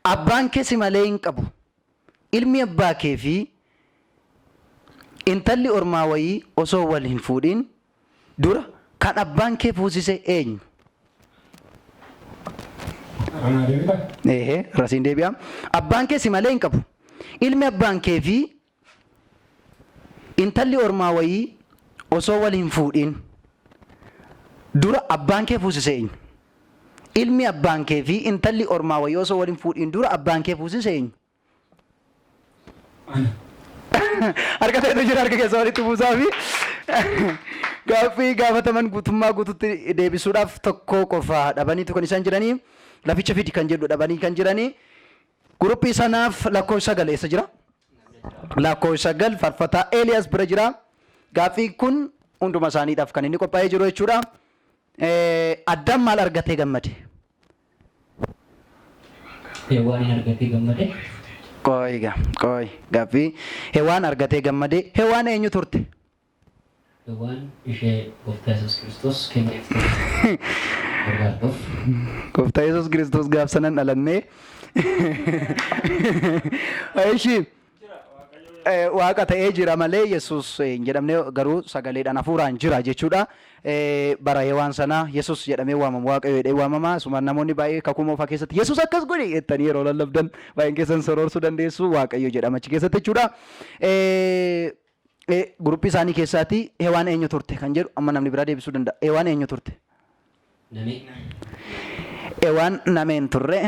Abbaan kee si malee hin qabu. Ilmi abbaa kee fi intalli ormaa wayii osoo wal hin fuudhin dura kan abbaan kee fuusise eenyu? Anaa deebitaa? Eehee, rasiin deebi'a. Abbaan kee si malee hin qabu. Ilmi abbaan kee fi intalli ormaa wayii osoo wal hin fuudhin dura abbaan kee fuusise eenyu? Ilmi abbaan kee fi intalli ormaa wayii osoo wal hin fuudhin dura abbaan kee fuusise eenyu? Harka ta'etu jira, harka keessa walitti buusaa fi gaaffii gaafataman guutummaa guututti deebisuudhaaf tokko qofa dhabaniitu kan isaan jiranii. Laficha fidi kan jedhu dhabanii kan jiranii. Guruppii sanaaf lakkoofsa 9 eessa jira? Lakkoofsa 9 faarfataa Eeliyaas bira jira. Gaaffiin kun hunduma isaaniidhaaf kan inni qophaa'ee jiru jechuudha. Addaam maal argatee gammade? Hewaan argatee gammade. Qoy gaa, qoy gaaffii Hewaan argatee gammade. Hewaan eenyu turte? Hewaan ishee Gooftaa Yesuus Kiristoos kenneef gargaartuuf. Gooftaa Yesuus Kiristoos gaaf sanan dhalannee. Ishi Waaqa ta'ee jira malee Yesuus hin jedhamne, garuu sagaleedhaan hafuuraan jira jechuudha. Bara Hewaan sanaa Yesuus jedhamee waamama, Waaqayyo jedhee waamama. Suma namoonni baay'ee kakuu moofaa keessatti Yesuus akkas godhe jettanii yeroo lallabdan baay'een keessan soroorsuu dandeessu, Waaqayyo jedhama achi keessatti jechuudha. Guruppii isaanii keessaati Hewaan eenyu turte kan jedhu amma namni biraa deebisuu danda'a. Hewaan eenyu turte? Namii. Ewaan nama hin turre,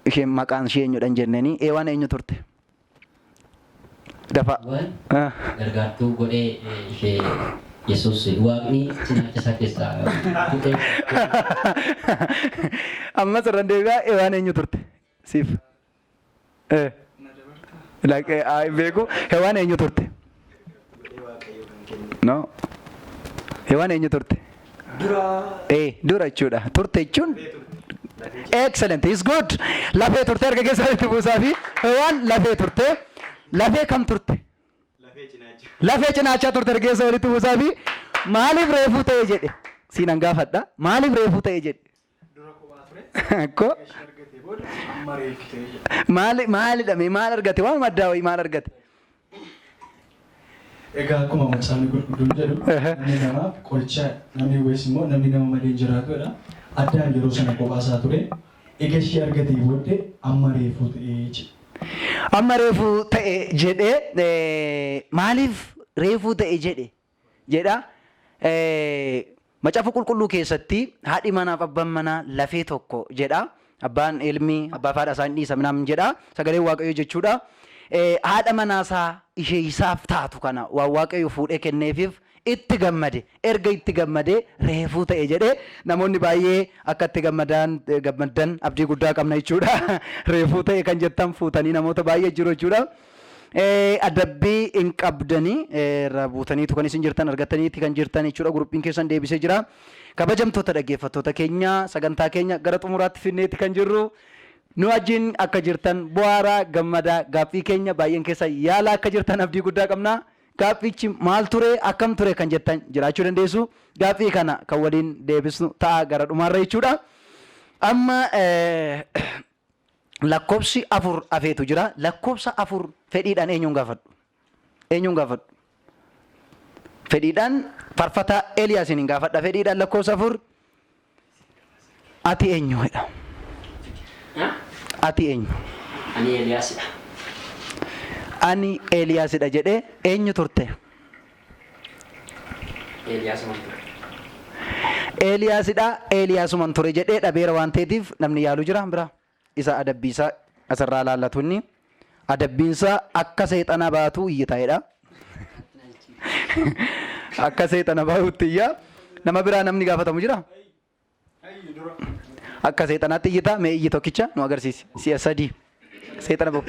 isheen maqaan ishee eenyudha hin jenneeni. Ewaan eenyu turte? Dafa. Gargaartuu godhee ishee Yesuus Waaqni cinaacha isaa keessaa fuudhee. Ammas irra deebi'aa, Ewaan eenyu turte? Siif. Like, hin beeku. Hewaan eenyu turte? No. Hewaan eenyu turte? Dura. Dura jechuudha. Turte jechuun. Excellent. Is good. Lafee turte, harka keessa itti buusaa fi hewaan lafee turte. Lafee kam turte? Lafee cinaachaa turte, harka keessa walitti buusaa fi maaliif reefuu ta'e jedhe? Siinan gaafadha. Maaliif reefuu ta'e jedhe? Ko maali maalidha mee maal argate, waan maddaa wayii maal argate? Egaa akkuma macaafni qulqulluun jedhu, namni namaaf qoricha, namni wayiis immoo namni nama malee hin jiraatudha. Addaan yeroo sana kophaa isaa ture. Egaa ishee argatee booddee amma reefuu ta'ee jedhe. Amma reefuu ta'e jedhee, maaliif reefuu ta'e jedhe jedha. Macaafa qulqulluu keessatti haadhi manaaf abbaan manaa lafee tokko jedha. Abbaan ilmi abbaa fi haadha isaa hin dhiisa minaamin jedha. Sagaleen Waaqayyoo jechuudha. Haadha manaasaa ishee isaaf taatu kana waan Waaqayyo fuudhee kenneefiif itti gammade. Erga itti gammadee reefuu ta'e jedhee, namoonni baay'ee akka itti gammadan gammaddan abdii guddaa qabna jechuudha. Reefuu ta'e kan jettan fuutanii namoota baay'ee jiru jechuudha. Adabbii hin qabdanii, irraa buutaniitu kan isin jirtan, argataniiti kan jirtan jechuudha. Guruphiin keessan deebisee jira. Kabajamtoota dhaggeeffattoota keenya, sagantaa keenya gara xumuraatti finneeti kan jirru. Nu wajjin akka jirtan bu'aaraa gammadaa, gaaffii keenya baay'een keessa yaala akka jirtan abdii guddaa qabna. Gaaffichi maal ture, akkam ture kan jettan jiraachuu dandeessu. Gaaffii kana kan waliin deebisnu ta'a gara dhumaarra jechuudha. Amma lakkoofsi 4 afeetu jira. Lakkoofsa 4 fedhiidhaan eenyuun gaafadhu? Eenyuun gaafadhu? Fedhiidhaan faarfataa Eliyaasiin hin gaafadha. Fedhiidhaan lakkoofsa 4, ati eenyu jedha. Ati eenyu? Ani Eeliyaasidha. Ani Eeliyaasidha jedhee, eenyu turte? Eeliyaasuman ture. Eeliyaasidha, Eeliyaasuman ture jedhee dhabeera waan ta'eetiif namni yaalu jira bira. Isa adabbiisaa asirraa laallatu, inni adabbiinsaa akka seexana baatu iyyitaa'edha. Akka seexana bahutti iyya. Nama biraa namni gaafatamu jira? Akka seexanaatti iyyita, mee iyyi tokkicha nu agarsiisi. Si'a sadii. Seexana bahu.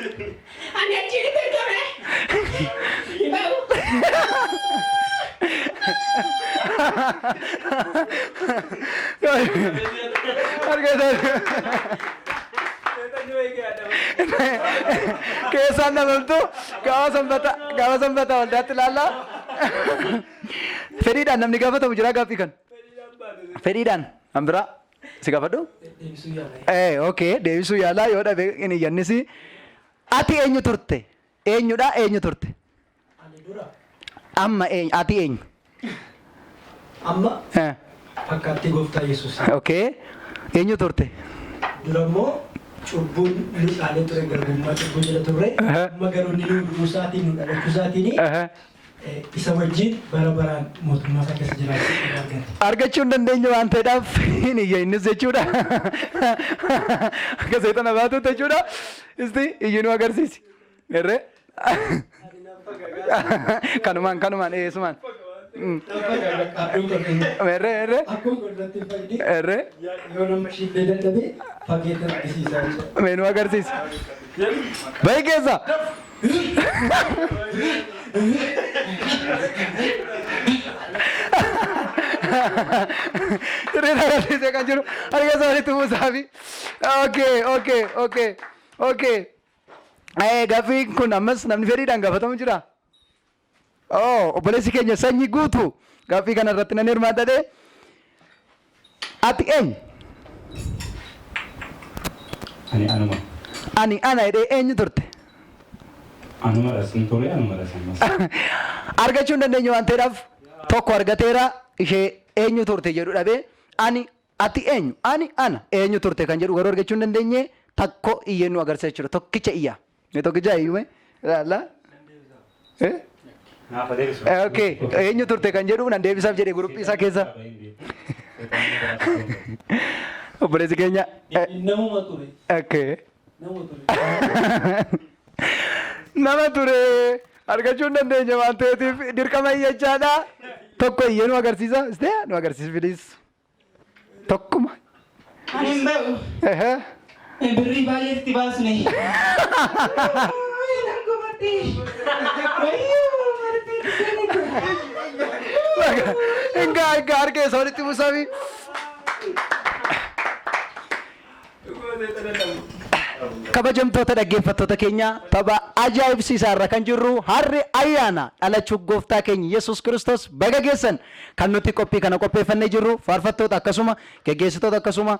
Ani achiin beekame. Bahu. Harka isaa keessaan dhabamtu gaafa sanbata waldaatti ilaallaa. Fedhiidhaan namni gaafatamu jira gaaffii kan. Fedhiidhaan kan biraa si gaafadhu? Okay, deebisuu yaalaa, yoo dhabe hin iyyannisi. Ati eenyu turte? Eenyudha, eenyu turte? Amma eenyu? Ati eenyu? Amma fakkaattii gooftaa Yesuus. Okay. Eenyu turte? Dura immoo cubbuun nu dhaalee ture, garbummaa cubbuu jala turre. Amma garuu inni nu du'uu isaatiin, nu dhalachuu isaatiin, isa wajjin bara baraan mootummaa isaa keessa jiraachuu argate. Argachuu hin dandeenye waan ta'eedhaaf hin iyya innis jechuudha. Akka seexana baatutti jechuudha. Isti iyyi nu agarsiisi. Irree. Kanumaan kanumaan eessumaan. Irree irree. Irree. Yoo nama ishiillee dadhabe fageetti argisiisaa jechuudha. Mee nu agarsiisi. Bahi keessa. Sirriin agarsiisee kan jiru harka isaa walitti buusaafi. Okay. Gaaffiin kun ammas namni fedhiidhaan gaafatamu jira. Oh, obboleessi keenya sanyii guutuu gaaffii kana irratti nan hirmaadha. Ati eenyu? Ani anuma. Ani ana jedhee, eenyu turte? Anumadha sun ture, anumadha ammas. Argachuu hin dandeenye waan ta'eedhaaf, tokko argateera, ishee eenyu turte jedhu dhabee, ani ati eenyu, ani ana, eenyu turte kan jedhu garuu argachuu hin dandeenye. Takko iyyee nu agarsiisa jechuudha. Tokkicha iyya. Mee tokkicha iyyume ilaalla. Eh? Naaf deebisu. Okay, eenyu turte kan jedhu nan deebisaaf jedhe guruppii isaa keessa. Obboleessi keenya. Namuma ture. Okay. Nama ture. Nama ture argachuu hin dandeenye waan ta'eetiif dirqama iyyachaadha. Tokko iyyee nu agarsiisa. Istee nu agarsiisi please. Tokkuma. Ani hin beeku. Birrii baay'ee itti baasne. Nan gubatti. Wayyoo marti. Hingaa hingaa harka keessa walitti buusami. Kabajamtoota dhaggeeffattoota keenya, tapha ajaa'ibsiisaa irra kan jirru harri ayyaana dhalachuu gooftaa keenya Yesuus Kiristoos baga geessan. Kan nuti qophii kana qopheeffannee jirru faarfattoota, akkasuma geggeessitoota, akkasuma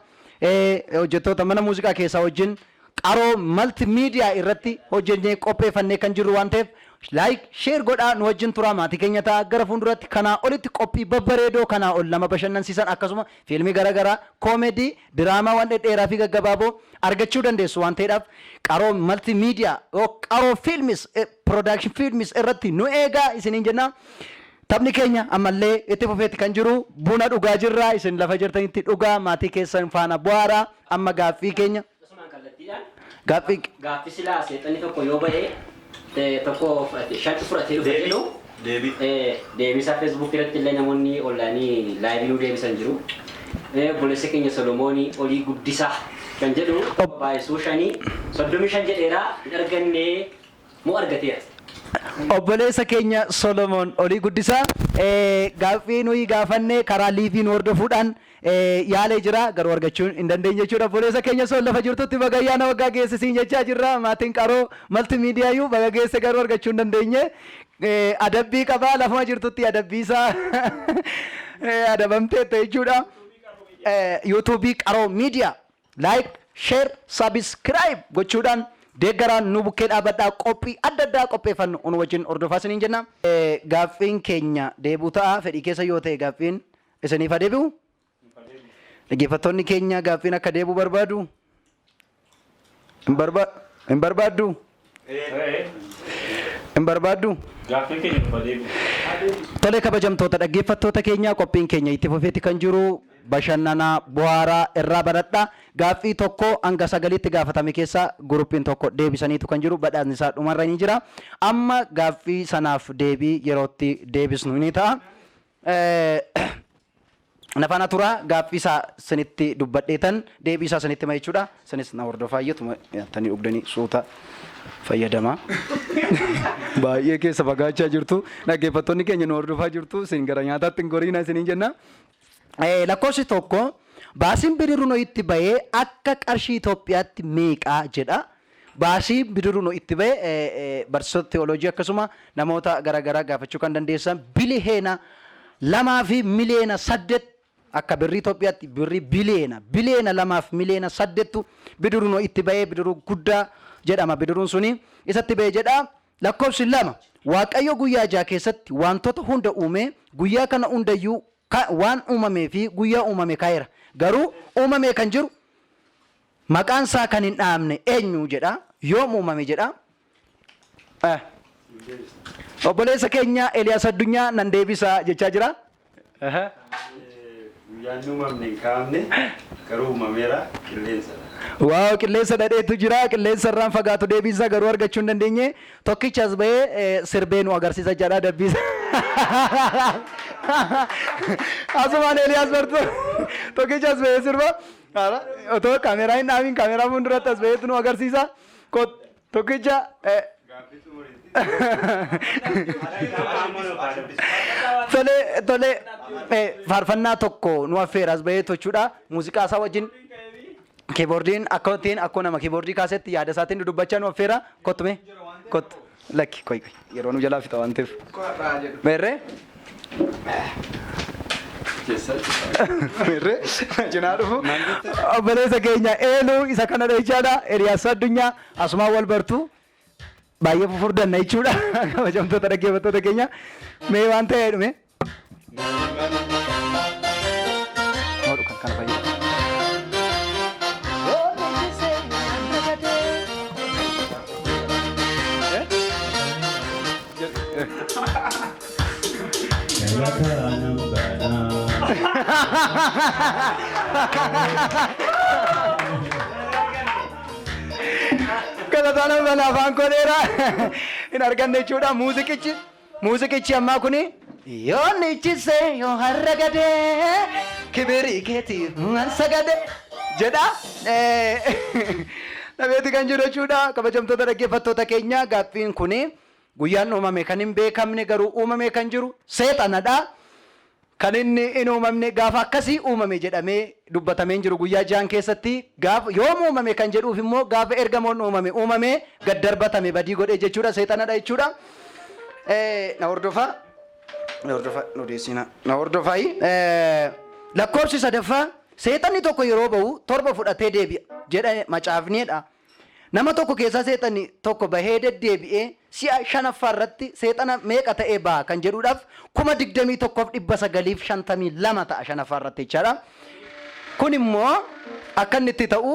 hojjettoota mana muuziqaa keessaa wajjin Qaroo Multimedia irratti hojjennee qopheeffannee kan jirru waan ta'eef, like, share godhaa, nu wajjin turaa, maatii keenya ta'a. Gara fuulduratti kanaa olitti qophii babbareedoo kanaa ol nama bashannansiisan, akkasuma fiilmii garaagaraa, koomeedii, diraamaawwan dhedheeraa fi gaggabaaboo argachuu dandeessu waan ta'eedhaaf, Qaroo Multimedia, Qaroo Films Production Films irratti nu eegaa isiniin jenna. Taphni keenya ammallee itti fufeetti kan jiru. Buna dhugaa jirra, isin lafa jirtanitti dhugaa, maatii keessan faana bu'aaraa. Amma gaaffii keenya Akkasumaan kallattiidhaan gaaffii gaaffii silaa seexanni tokko yoo ba'e tokko fudhate shantu fudhatee dhufe jedhu deebisaa Facebook irratti illee namoonni onlaayinii live nuu deebisan jiru. Obboleessa keenya Solomoonii Olii Guddisaa kan jedhu baay'isuu shanii 35 jedheera, hin arganne moo argateera? Obboleessa keenya Solomoon Olii Guddisaa gaaffii nuyi gaafanne karaa live nu hordofuudhaan yaalee jira, garuu argachuu hin dandeenye jechuudha. Obboleessa keenya Sol, lafa jirtutti baga ayyaana waggaa geessisiin jechaa jirra. Maatiin Qaroo Multimediaayyuu baga geesse, garuu argachuu hin dandeenye. Adabbii qabaa, lafuma jirtutti adabbii isaa adabamteetta jechuudha. YouTube Qaroo Miidiyaa like, share, subscribe gochuudhaan deeggaraan nu bukkee dhaabadhaa, qophii adda addaa qopheeffannu nu wajjin hordofaa isiniin jenna. Gaaffiin keenya deebuu ta'a, fedhii keessa yoo ta'e gaaffiin isiniif haa deebi'u. Dhaggeeffattoonni keenya gaaffiin akka deebi'u barbaadu? Hin barbaaddu? Hin barbaaddu? Gaaffiin keenya nuuf adeemu. Tole, kabajamtoota dhaggeeffattoota keenya, qophiin keenya itti fufeeti kan jiru. Bashannanaa, bu'aaraa, irraa baradha. Gaaffii tokko hanga sagaliitti gaafatame keessaa guruppiin tokko deebisaniitu kan jiru, badhaasni isaa dhumarra ni jira. Amma gaaffii sanaaf deebii yerootti deebisnu ni ta'a. Nafaana turaa, gaaffii isaa sinitti dubbadheetan deebii isaa sinitti hima jechuudha. Sinis na hordofaa, iyyatuma nyaatanii dhugdanii suuta fayyadamaa. Baay'ee keessa fagaachaa jirtu. Dhaggeeffattoonni keenya nu hordofaa jirtu. Isin gara nyaataatti hin goriina isiniin jenna. Lakkoofsi 1, baasiin bidiruu itti bahee akka qarshii Itoophiyaatti meeqaa jedha. Baasii bidiruu itti bahee, barsiisota teoloojii akkasuma namoota garaagaraa gaafachuu kan dandeessan, 2 biliyoona 8 miliyoona akka birrii Itoophiyaatti, birrii 2 biliyoona 2 miliyoona 8tu bidiruun itti bahee, bidiruu guddaa jedhama, bidiruun suni isatti bahee jedha. Lakkoofsi 2, Waaqayyo guyyaa 6 keessatti wantoota hunda uume, guyyaa kana hundayyuu waan uumamee fi guyyaa uumame kaa'eera. Garuu uumamee kan jiru maqaan isaa kan hin dhaamne eenyu jedha. Yoom uumame jedha. Obboleessa keenya Eliyaas Addunyaa nan deebisa jechaa jira. Guyyaan uumamne hin kaa'amne, garuu uumameera, qilleensa. Waaw, qilleensa dhadheetu jira, qilleensa irraan fagaatu deebiinsa, garuu argachuu hin dandeenye. Tokkicha as bahee sirbee nu agarsiisa jedha dabbiisa. Asumaan Eliyaas bartu tokkicha as bahee sirba. Otoo kaameeraa hin dhaabiin kaameeraa fuulduratti as baheetu nu agarsiisa. Tokkicha. Tole tole, faarfannaa tokko nu affeera as bahee jechuudha. Muuziqaa isaa wajjin kiiboordiin akkootiin akkoo nama kiiboordii kaasetti yaada isaatiin dudubbachaa nu affeera. Kottu mee, kottu, lakki, koy koy, yeroo nu jalaa fixa waan ta'eef. Meerree? Meerree? Cinaa dhufu. Obboleessa keenya eeluu isa kana jechaadha. Eliyaas Addunyaa asumaan wal bartu. Baay'ee fufurdanna jechuudha. Kabajamtoota dhaggeeffattoota keenya. Mee waan ta'e dhume. Moodhu kan kana fayyadamu. Galataan nama afaan koo dheeraa hin arganne jechuudha. Muuziqichi ammaa kuni yoo nichisee yoo har'a gadee kibirii keetiif man sagadee jedha. Nabeeti kan jiru jechuudha. Kabajamtoota dhaggeeffattoota keenya, gaaffiin kuni guyyaan uumame kan hin beekamne, garuu uumame kan jiru seexanadha. Kan inni hin uumamne, gaafa akkasii uumame jedhamee dubbatamee hin jiru guyyaa ja'an keessatti. Gaafa yoom uumame kan jedhuuf immoo gaafa ergamoon uumame gad darbatame, badii godhee jechuudha, seexanadha jechuudha. Na hordofaa. Na hordofaa, nu deessina. Na hordofaa. Lakkoofsi sadaffaa, seexanni tokko yeroo bahu torba fudhatee deebi'a jedha macaafniidha. Nama tokko keessaa seexanni tokko bahee deddeebi'ee si'a shanaffaa irratti seexana meeqa ta'ee baha kan jedhuudhaaf, 21,952 ta'a shanaffaa irratti jechaadha. Kun immoo akka inni itti ta'u,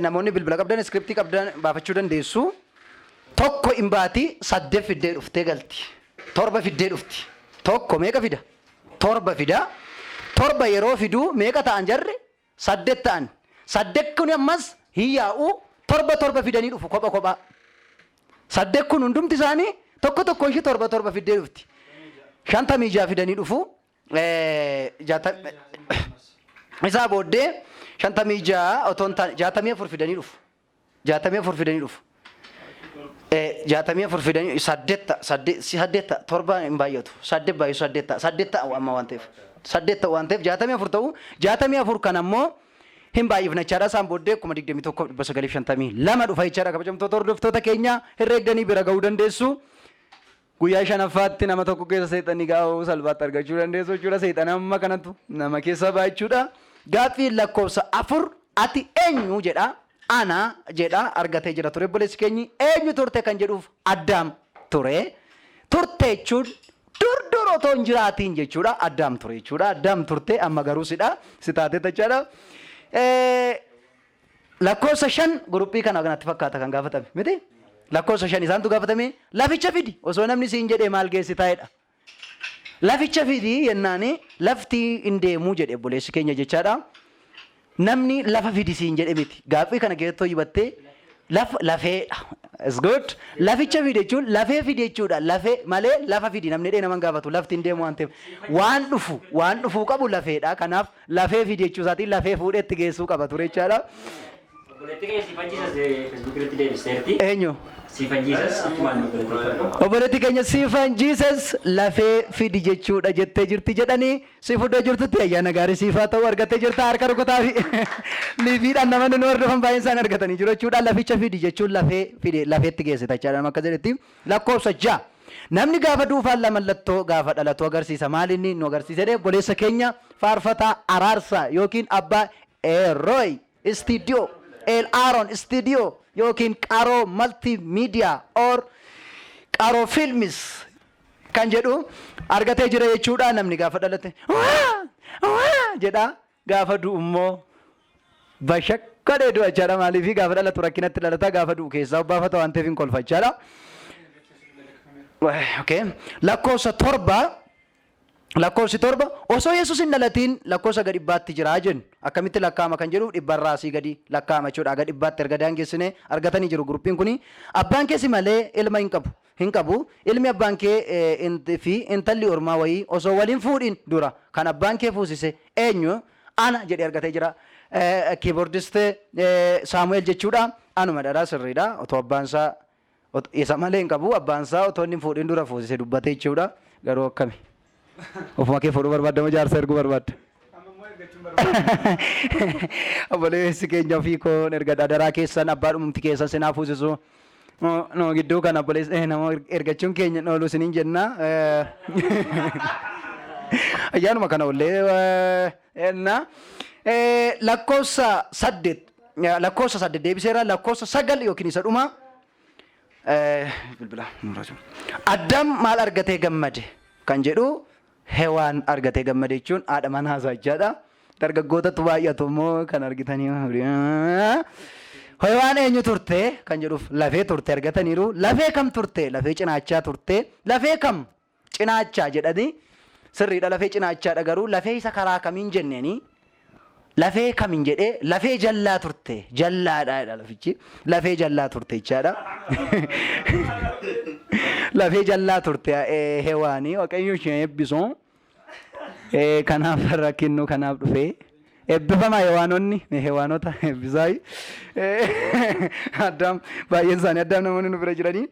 namoonni bilbila qabdan, iskiriptii qabdan baafachuu dandeessu. Tokko hin baati, saddeet fiddee dhuftee galti. Torba fiddee dhufti. Tokko meeqa fida? Torba fida. Torba yeroo fiduu meeqa ta'an jarri? Saddeet ta'an. Saddeet kun ammas hin yaa'u, torba torba fidanii dhufu kopha kophaa. Saddeet kun hundumti isaanii tokko tokko ishee torba torba fiddee dhufti. 56 fidanii dhufu. Isaa booddee 56 otoo hin taane 64 fidanii dhufu. 64 fidanii dhufu. 64 fidanii saddeet ta'a, saddeet ta'a, torba hin baay'atu. Saddeet baay'isu saddeet ta'a, saddeet ta'a amma waan ta'eef. Saddeet ta'u waan ta'eef 64 ta'u, 64 kan ammoo hin baay'ifna jechaadha. Isaan booddee 21,952 dhufa jechaadha. Kabajamtoota hordoftoota keenya, herreegdanii bira ga'uu dandeessu. Guyyaa shanaffaatti nama tokko keessa seexanni gaa'uu salphaatti argachuu dandeessu jechuudha. Seexana amma kanatu nama keessa ba'a jechuudha. Gaaffii lakkoofsa 4, ati eenyu jedha. Ana jedha argatee jira ture obboleessi keenyi. Eenyu turte kan jedhuuf Addaam ture. Turte jechuun dur dur otoo hin jiraatiin jechuudha. Addaam ture jechuudha. Addaam turte, amma garuu sidha. Si taatee jechaadha. Lakkoofsa 5 guruppii kana kanatti fakkaata kan gaafatame miti. Lakkoofsa 5 isaantu gaafatame, laficha fidi osoo namni siin jedhee maal geessitaa jedha. Laficha fidi jennaani lafti hin deemuu jedhe obboleessi keenya jechaadha. Namni lafa fidi siin jedhe miti. Gaaffii kana keessatti hoyyibattee lafa lafeedha. It's good. Laficha fidi jechuun lafee fidi jechuudha. Lafee malee lafa fidi namni dhee nama hin gaafatu, lafti hin deemu waan ta'eef. Waan dhufu, waan dhufuu qabu lafeedha. Kanaaf lafee fidi jechuu isaatiin lafee fuudhee itti geessuu qaba ture jechaadha. Obboleettii keenya Siifan Jesus Feesbuuk irratti deebisteerti. Eenyu? Siifan Jesus, akkumaan nu galateeffadhu. Obboleettii keenya Siifan Jesus lafee fidi jechuudha jettee jirti jedhanii, siif iddoo jirtutti ayyaana gaarii siif haa ta'u, argattee jirta, harka rukutaa fi liiviidhaan namoonni nu hordofan baay'een isaan argatanii jiru jechuudha. Laficha fidi jechuun lafee fide, lafeetti geessita jechaadha akka jedhetti. Lakkoofsa 6. Namni gaafa duufaan mallattoo gaafa dhalatu agarsiisa. Maal inni nu agarsiisa jedhee, obboleessa keenya faarfataa Araarsaa yookiin abbaa Eerooy Istiidiyoo, El Aaron Istiidiyoo yookiin Qaroo Multimedia or Qaroo Films kan jedhu argatee jira jechuudha. Namni gaafa dhalate "Waa! Waa!" jedha. Gaafa du'u immoo bashakkadhee du'a jechaadha. Maaliif? Gaafa dhalatu rakkinatti dhalata, gaafa du'u keessaa obbaafata waan ta'eef hin kolfa jechaadha. Okay. Lakkoofsa 7. Lakkoofsi 7, osoo Yesuus hin dhalatiin lakkoofsa gadi dhibbaatti jira jennu, akkamitti lakkaa'ama kan jedhuuf dhibbarraa asii gadi lakkaa'ama jechuudha. Aga dhibbaatti erga daangessine argatanii jiru guruppiin kuni. Abbaan kee si malee ilma hin qabu. Hin qabu. Ilmi abbaan kee fi intalli ormaa wayii osoo waliin fuudhin dura kan abbaan kee fuusise eenyu? Ana jedhee argatee jira. Keyboardist Saamu'eel jechuudha. Anuma dhadhaa sirriidha. Otoo abbaan isaa isa malee hin qabu, abbaan isaa otoo inni hin fuudhin dura fuusise dubbatee jechuudha. Garuu akkami? Ofuma kee fuudhuu barbaadda moo jaarsa erguu barbaadda? Obboleessi keenya ofii koon erga adaraa keessan abbaa dhumti keessan sinaa fuusisu. No gidduu kana obboleessi nama ergachuun keenya hin oolu isiniin jenna. Ayyaanuma kana ollee enna. Lakkoofsa 8, lakkoofsa 8 deebiseera, lakkoofsa 9 yookiin isa dhuma. Bilbila. Addaam maal argatee gammade kan jedhu, Hewaan argatee gammade jechuun haadha manaa isaa jechaadha. Dargaggootatu baay'atu immoo kan argitanii. Hewaan eenyu turte kan jedhuuf lafee turte argataniiru. Lafee kam turte? Lafee cinaachaa turte. Lafee kam? Cinaachaa jedhanii Sirriidha, lafee cinaachaadha, garuu lafee isa karaa kamiin jenneeni lafee kamiin jedhee lafee jallaa turte, jallaadha jedha, lafichi lafee jallaa turte jechaadha. Lafee jallaa turte Hewaanii, Waaqayyo ishee eebbisu. Kanaaf rakkinnu kanaaf dhufee eebbifamaa Hewaanonni, Hewaanota eebbisaa. Addaam baay'een isaanii Addaam namoonni nu bira jiranii.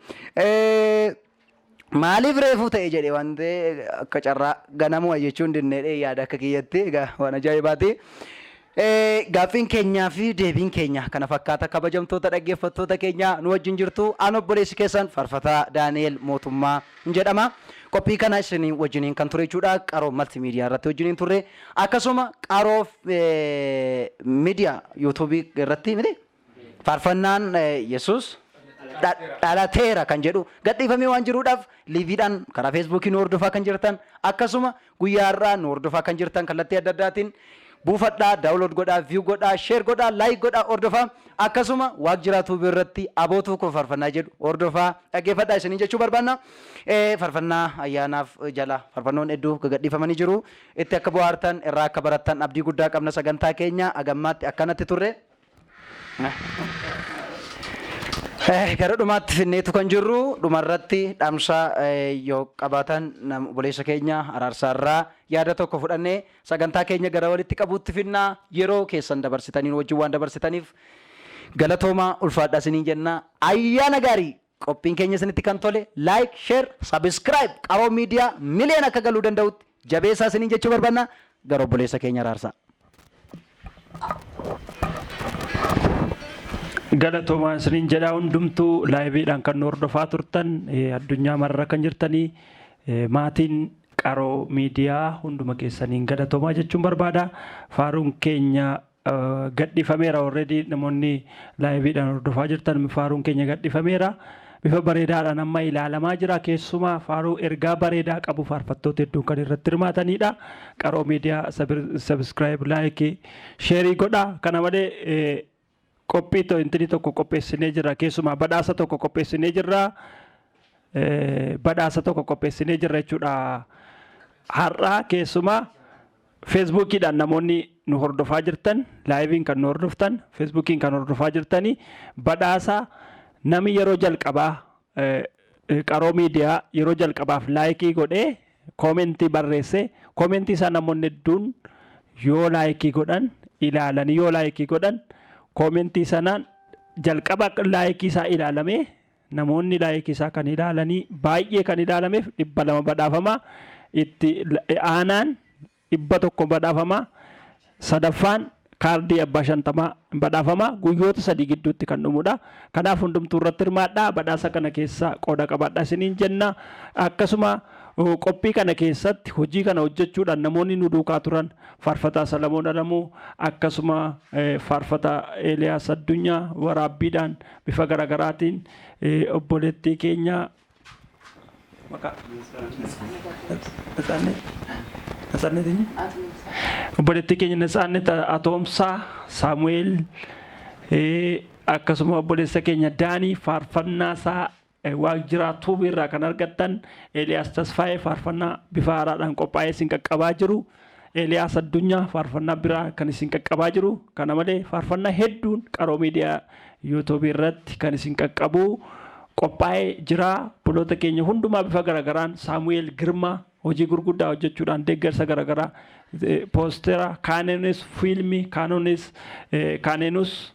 Maaliif reefuu ta'e jedhe waan ta'e akka carraa ganamuma jechuun dinneedhee yaada akka kiyyatti, egaa waan ajaa'ibaati. Gaaffiin keenyaa fi deebiin keenya kana fakkaata. Kabajamtoota dhaggeeffattoota keenya nu wajjin jirtu, an obboleessi keessan Faarfataa Daani'el Mootummaa hin jedhama. Qophii kana isin wajjiniin kan ture jechuudha. Qaroo Maltiimiidiyaa irratti wajjiniin turre, akkasuma Qaroo Miidiyaa Yuutuubii irratti miti faarfannaan Yesuus dhalateera kan jedhu gadhiifamee waan jiruudhaaf, liveiidhaan karaa Feesbuukii nu hordofaa kan jirtan, akkasuma guyyaa har'aa nu hordofaa kan jirtan, kallattii adda addaatiin buufadhaa, download godhaa, view godhaa, share godhaa, like godhaa, hordofaa. Akkasuma Waaq Jiraatu irratti abootuu koo faarfannaa jedhu hordofaa, dhaggeeffadhaa isiniin jechuu barbaanna. Faarfannaa ayyaanaaf jala faarfannoon hedduu gadhiifamanii jiru. Itti akka bohaartan, irraa akka barattan abdii guddaa qabna. Sagantaa keenya agammaatti akkanatti turre. Gara dhumaatti finneetu kan jirru, dhumarratti dhamsa yoo qabaatan obboleessa keenya Araarsaarraa yaada tokko fudhannee sagantaa keenya gara walitti qabuutti finnaa. Yeroo keessan dabarsitanii wajjin waan dabarsitaniif galatoomaa, ulfaadhaa isiniin jenna. Ayyaana gaarii. Qophiin keenya isinitti kan tole like, share, subscribe, Qaroo Miidiyaa miliyoon akka galuu danda'utti jabeessaa isiniin jechuu barbaanna. Gara obboleessa keenya Araarsaa. Galatoomaa isiniin jedhaa. Hundumtuu liveiidhaan kan nu hordofaa turtan, addunyaa marra kan jirtanii, maatiin Qaroo Miidiyaa hunduma keessaniin galatoomaa jechuun barbaada. Faaruun keenya gadhiifameera already. Namoonni liveiidhaan hordofaa jirtan, faaruun keenya gadhiifameera. Bifa bareedaadhaan amma ilaalamaa jira. Keessumaa faaruu ergaa bareedaa qabu faarfattoota hedduun kan irratti hirmaatanidha. Qaroo Miidiyaa subscribe, like, share godha. Kana malee qophii intinii tokko qopheessinee jirra. Keessumaa badhaasa tokko qopheessinee jirra. Badhaasa tokko qopheessinee jirra jechuudha. Har'aa keessumaa Feesbuukiidhaan namoonni nu hordofaa jirtan, liveiin kan nu hordoftan, Feesbuukiin kan hordofaa jirtanii, badhaasa nami yeroo jalqabaa Qaroo Miidiyaa yeroo jalqabaaf like godhee comment barreesse, comment isaa namoonni hedduun yoo like godhan, ilaalanii yoo like godhan, comment sanaan jalqaba like isaa ilaalamee, namoonni like isaa kan ilaalanii baay'ee kan ilaalameef 200 badhaafama, itti aanaan 100 badhaafama, sadaffaan kaardii abbaa 50 badhaafama. Guyyoota 3 gidduutti kan dhumudha. Kanaaf hundumtuu irratti hirmaadhaa, badhaasa kana keessa qooda qabaadhaa isiniin jenna. Akkasuma qophii kana keessatti hojii kana hojjechuudhaan namoonni nu duukaa turan, faarfataa Salamoon Alamuu, akkasuma faarfataa Eeliyaas Addunyaa, waraabbiidhaan bifa garaagaraatiin obboleettii keenya maqaa Natsaannet, obboleettii keenya Natsaannet Atoomsaa Saamu'eel, akkasuma obboleessa keenya Daanii faarfannaa isaa Waaq Jiraa Tuubii irraa kan argattan, Eeliyaas Tasfaayee faarfannaa bifa haaraadhaan qophaa'ee isin qaqqabaa jiru. Eeliyaas Addunyaa faarfannaa biraa kan isin qaqqabaa jiru. Kana malee faarfannaa hedduun Qaroo Miidiyaa Yuutuubii irratti kan isin qaqqabu qophaa'ee jira. Obboloota keenya hundumaa bifa garaagaraan Saamu'eel Girmaa hojii gurguddaa hojjechuudhaan deeggarsa garaagaraa, poostera kaaneenis, fiilmii kaanonis, kaaneenus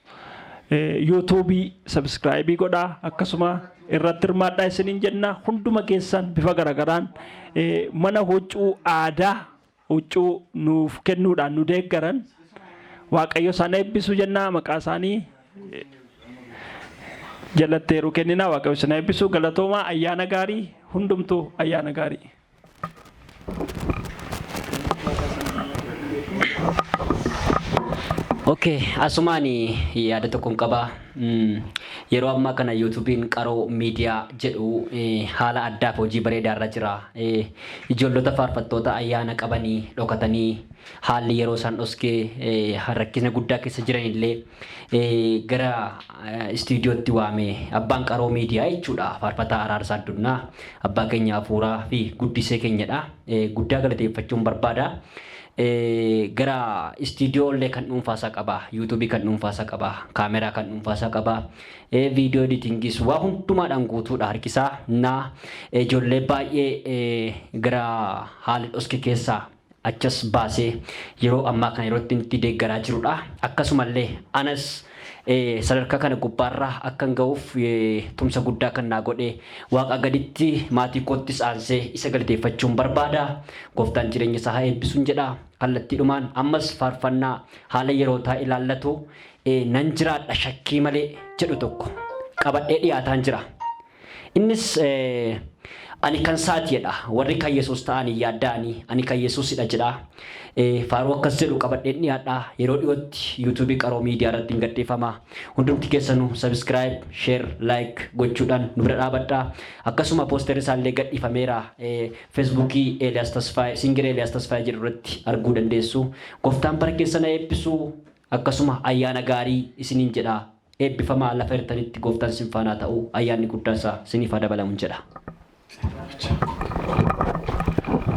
Yuutuubii subscribe godhaa, akkasuma irratti hirmaadhaa isiniin jenna. Hunduma keessan bifa garaagaraan mana huccuu aadaa huccuu nuuf kennuudhaan nu deeggaran, Waaqayyo isaan eebbisu jennaa. Maqaa isaanii jalatti eeruu kenninaa. Waaqayyo isin eebbisu. Galatoomaa, ayyaana gaarii, hundumtuu ayyaana gaarii. Okay, asumaan yaada tokkoon qaba. Yeroo ammaa kana YouTube'n Qaroo Miidiyaa jedhu haala addaaf hojii bareedaa irra jira. Ijoollota faarfattoota ayyaana qabanii dhokatanii haalli yeroo isaan dhoskee rakkina guddaa keessa jiran illee gara istiidiyootti waame abbaan Qaroo Miidiyaa jechuudha. Faarfataa Araarsaa Addunyaa abbaa keenya hafuuraa fi guddisee keenyadha. Guddaa galateeffachuun barbaada. Gara istiidiyoo illee kan dhuunfaasaa qaba, YouTubeii kan dhuunfaasaa qaba, kaameraa kan dhuunfaasaa qaba, video editingis waa hundumaadhaan guutuudha harkisaa. Na ijoollee baay'ee gara haala dhoske keessaa achas baasee yeroo ammaa kana yeroo itti deeggaraa jirudha. Akkasumallee anas sadarkaa kana gubbaarraa akkan ga'uuf tumsa guddaa kan naa godhe waaqa gaditti maatii koottis aansee isa galateeffachuun barbaada. Gooftaan jireenya isaa haa eebbisuun jedha. Kallattiidhumaan ammas faarfannaa haala yerootaa ilaallatu nan jiraadha shakkii malee jedhu tokko qabadhee dhiyaataan jira. Innis ani kan saatiidha. Warri kan Yesuus ta'anii yaadda'anii ani kan Yesuusidha jedha. Faaruu akkas jedhu qabadheen dhiyaadha. Yeroo dhiyootti YouTubeii Qaroo Miidiyaa irratti hin gadhiifama. Hundumti keessanuu subscribe, share, like gochuudhaan nu bira dhaabadha. Akkasuma poosterri isaallee gadhiifameera. Facebookii Eeliyaas Tasfaayee, Singer Eeliyaas Tasfaayee jedhu irratti arguu dandeessu. Gooftaan bara keessan eebbisu. Akkasuma ayyaana gaarii isiniin jedha. Eebbifamaa, lafa jirtanitti gooftaan isin faanaa ta'u, ayyaanni guddaa isaa isiniif haa dabalamu jedha.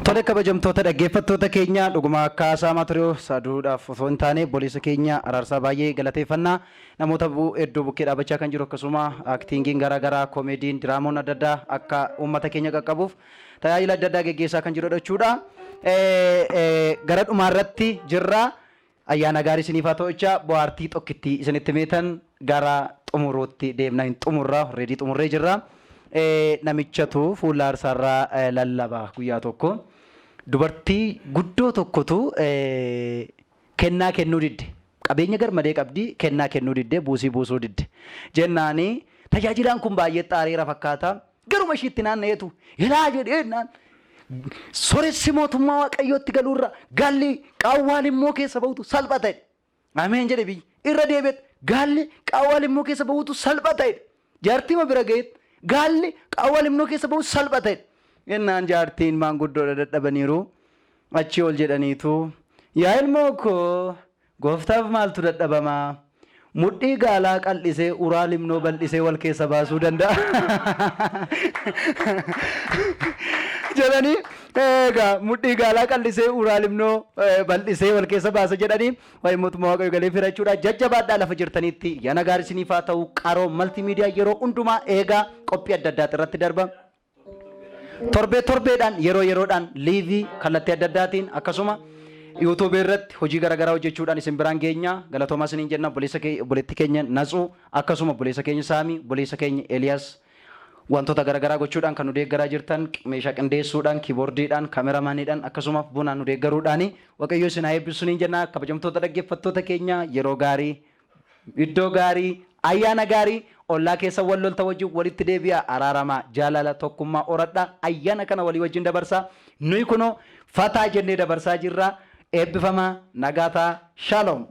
Tole, kabajamtoota dhaggeeffattoota keenya, dhuguma akka haasamaa ture saduudhaaf osoo hin taane obboleessa keenya Araarsaa baay'ee galateeffannaa. Namoota hedduu bukkee dhaabachaa kan jiru, akkasuma actingiin garaagaraa, koomediin, diraamoon adda addaa akka uummata keenya qaqqabuuf tajaajila adda addaa geggeessaa kan jirudha jechuudha. Gara dhumaarratti jirra. Ayyaana gaarii isiniif haa ta'u jechaa, bohaartii tokkittii isinitti meetan gara xumuruutti deemna. Hin xumurra, ready xumurree jirra. Namichatu fuula aarsaarraa lallaba guyyaa tokko. Dubartii guddoo tokkotu kennaa kennuu didde. Qabeenya garmalee qabdi, kennaa kennuu didde, buusii buusuu didde. Jennaani tajaajilaan kun baay'ee xaareera fakkaata. Garuma ishiitti naanna'eetu ilaa jedhee naan, "Soressi mootummaa Waaqayyootti galuurra gaalli qaawwaan immoo keessa bahutu salpha ta'e." Ameen jedhe biyyi. Irra deebi'et, "Gaalli qaawwaan immoo keessa bahutu salpha ta'e." Jaartima bira ga'eet, "Gaalli qaawwaan immoo keessa bahutu salpha ta'e." Jennaan jaartiin maanguddoodha, dadhabaniiru. Achi ol jedhaniitu, "Yaa ilmoo koo, gooftaaf maaltu dadhabamaa? Mudhii gaalaa qal'isee uraa limnoo bal'isee wal keessa baasuu danda'a." Jedhanii, egaa mudhii gaalaa qal'isee uraa limnoo bal'isee wal keessa baasa jedhanii, waa'ee mootummaa Waaqayyo galee firachuudha. Jajjabaadhaa, lafa jirtanitti yana gaarii isiniif haa ta'u. Qaroo Maltiimiidiyaa yeroo hundumaa eegaa, qophii adda addaati irratti darba. Torbee torbeedhaan, yeroo yeroodhaan liveii kallattii adda addaatiin, akkasuma YouTubeii irratti hojii garaagaraa hojjechuudhaan isin biraan geenya. Galatoomaa isiniin jenna. Obboleessa obboleettii keenya Natsuu, akkasuma obboleessa keenya Saamii, obboleessa keenya Eliyaas, wantoota garaagaraa gochuudhaan kan nu deeggaraa jirtan, meeshaa qindeessuudhaan, keyboardiidhaan, cameramaniidhaan, akkasuma bunaan nu deeggaruudhaan, Waaqayyo isin haa eebbisu isiniin jenna. Kabajamtoota dhaggeeffattoota keenya, yeroo gaarii, iddoo gaarii, ayyaana gaarii. Ollaa keessa wal lolta wajjin walitti deebi'a, araaramaa, jaalala, tokkummaa horadha, ayyaana kana walii wajjin dabarsaa. Nuyi kunoo fataa jennee dabarsaa jirra. Eebbifamaa, nagaataa, shalom.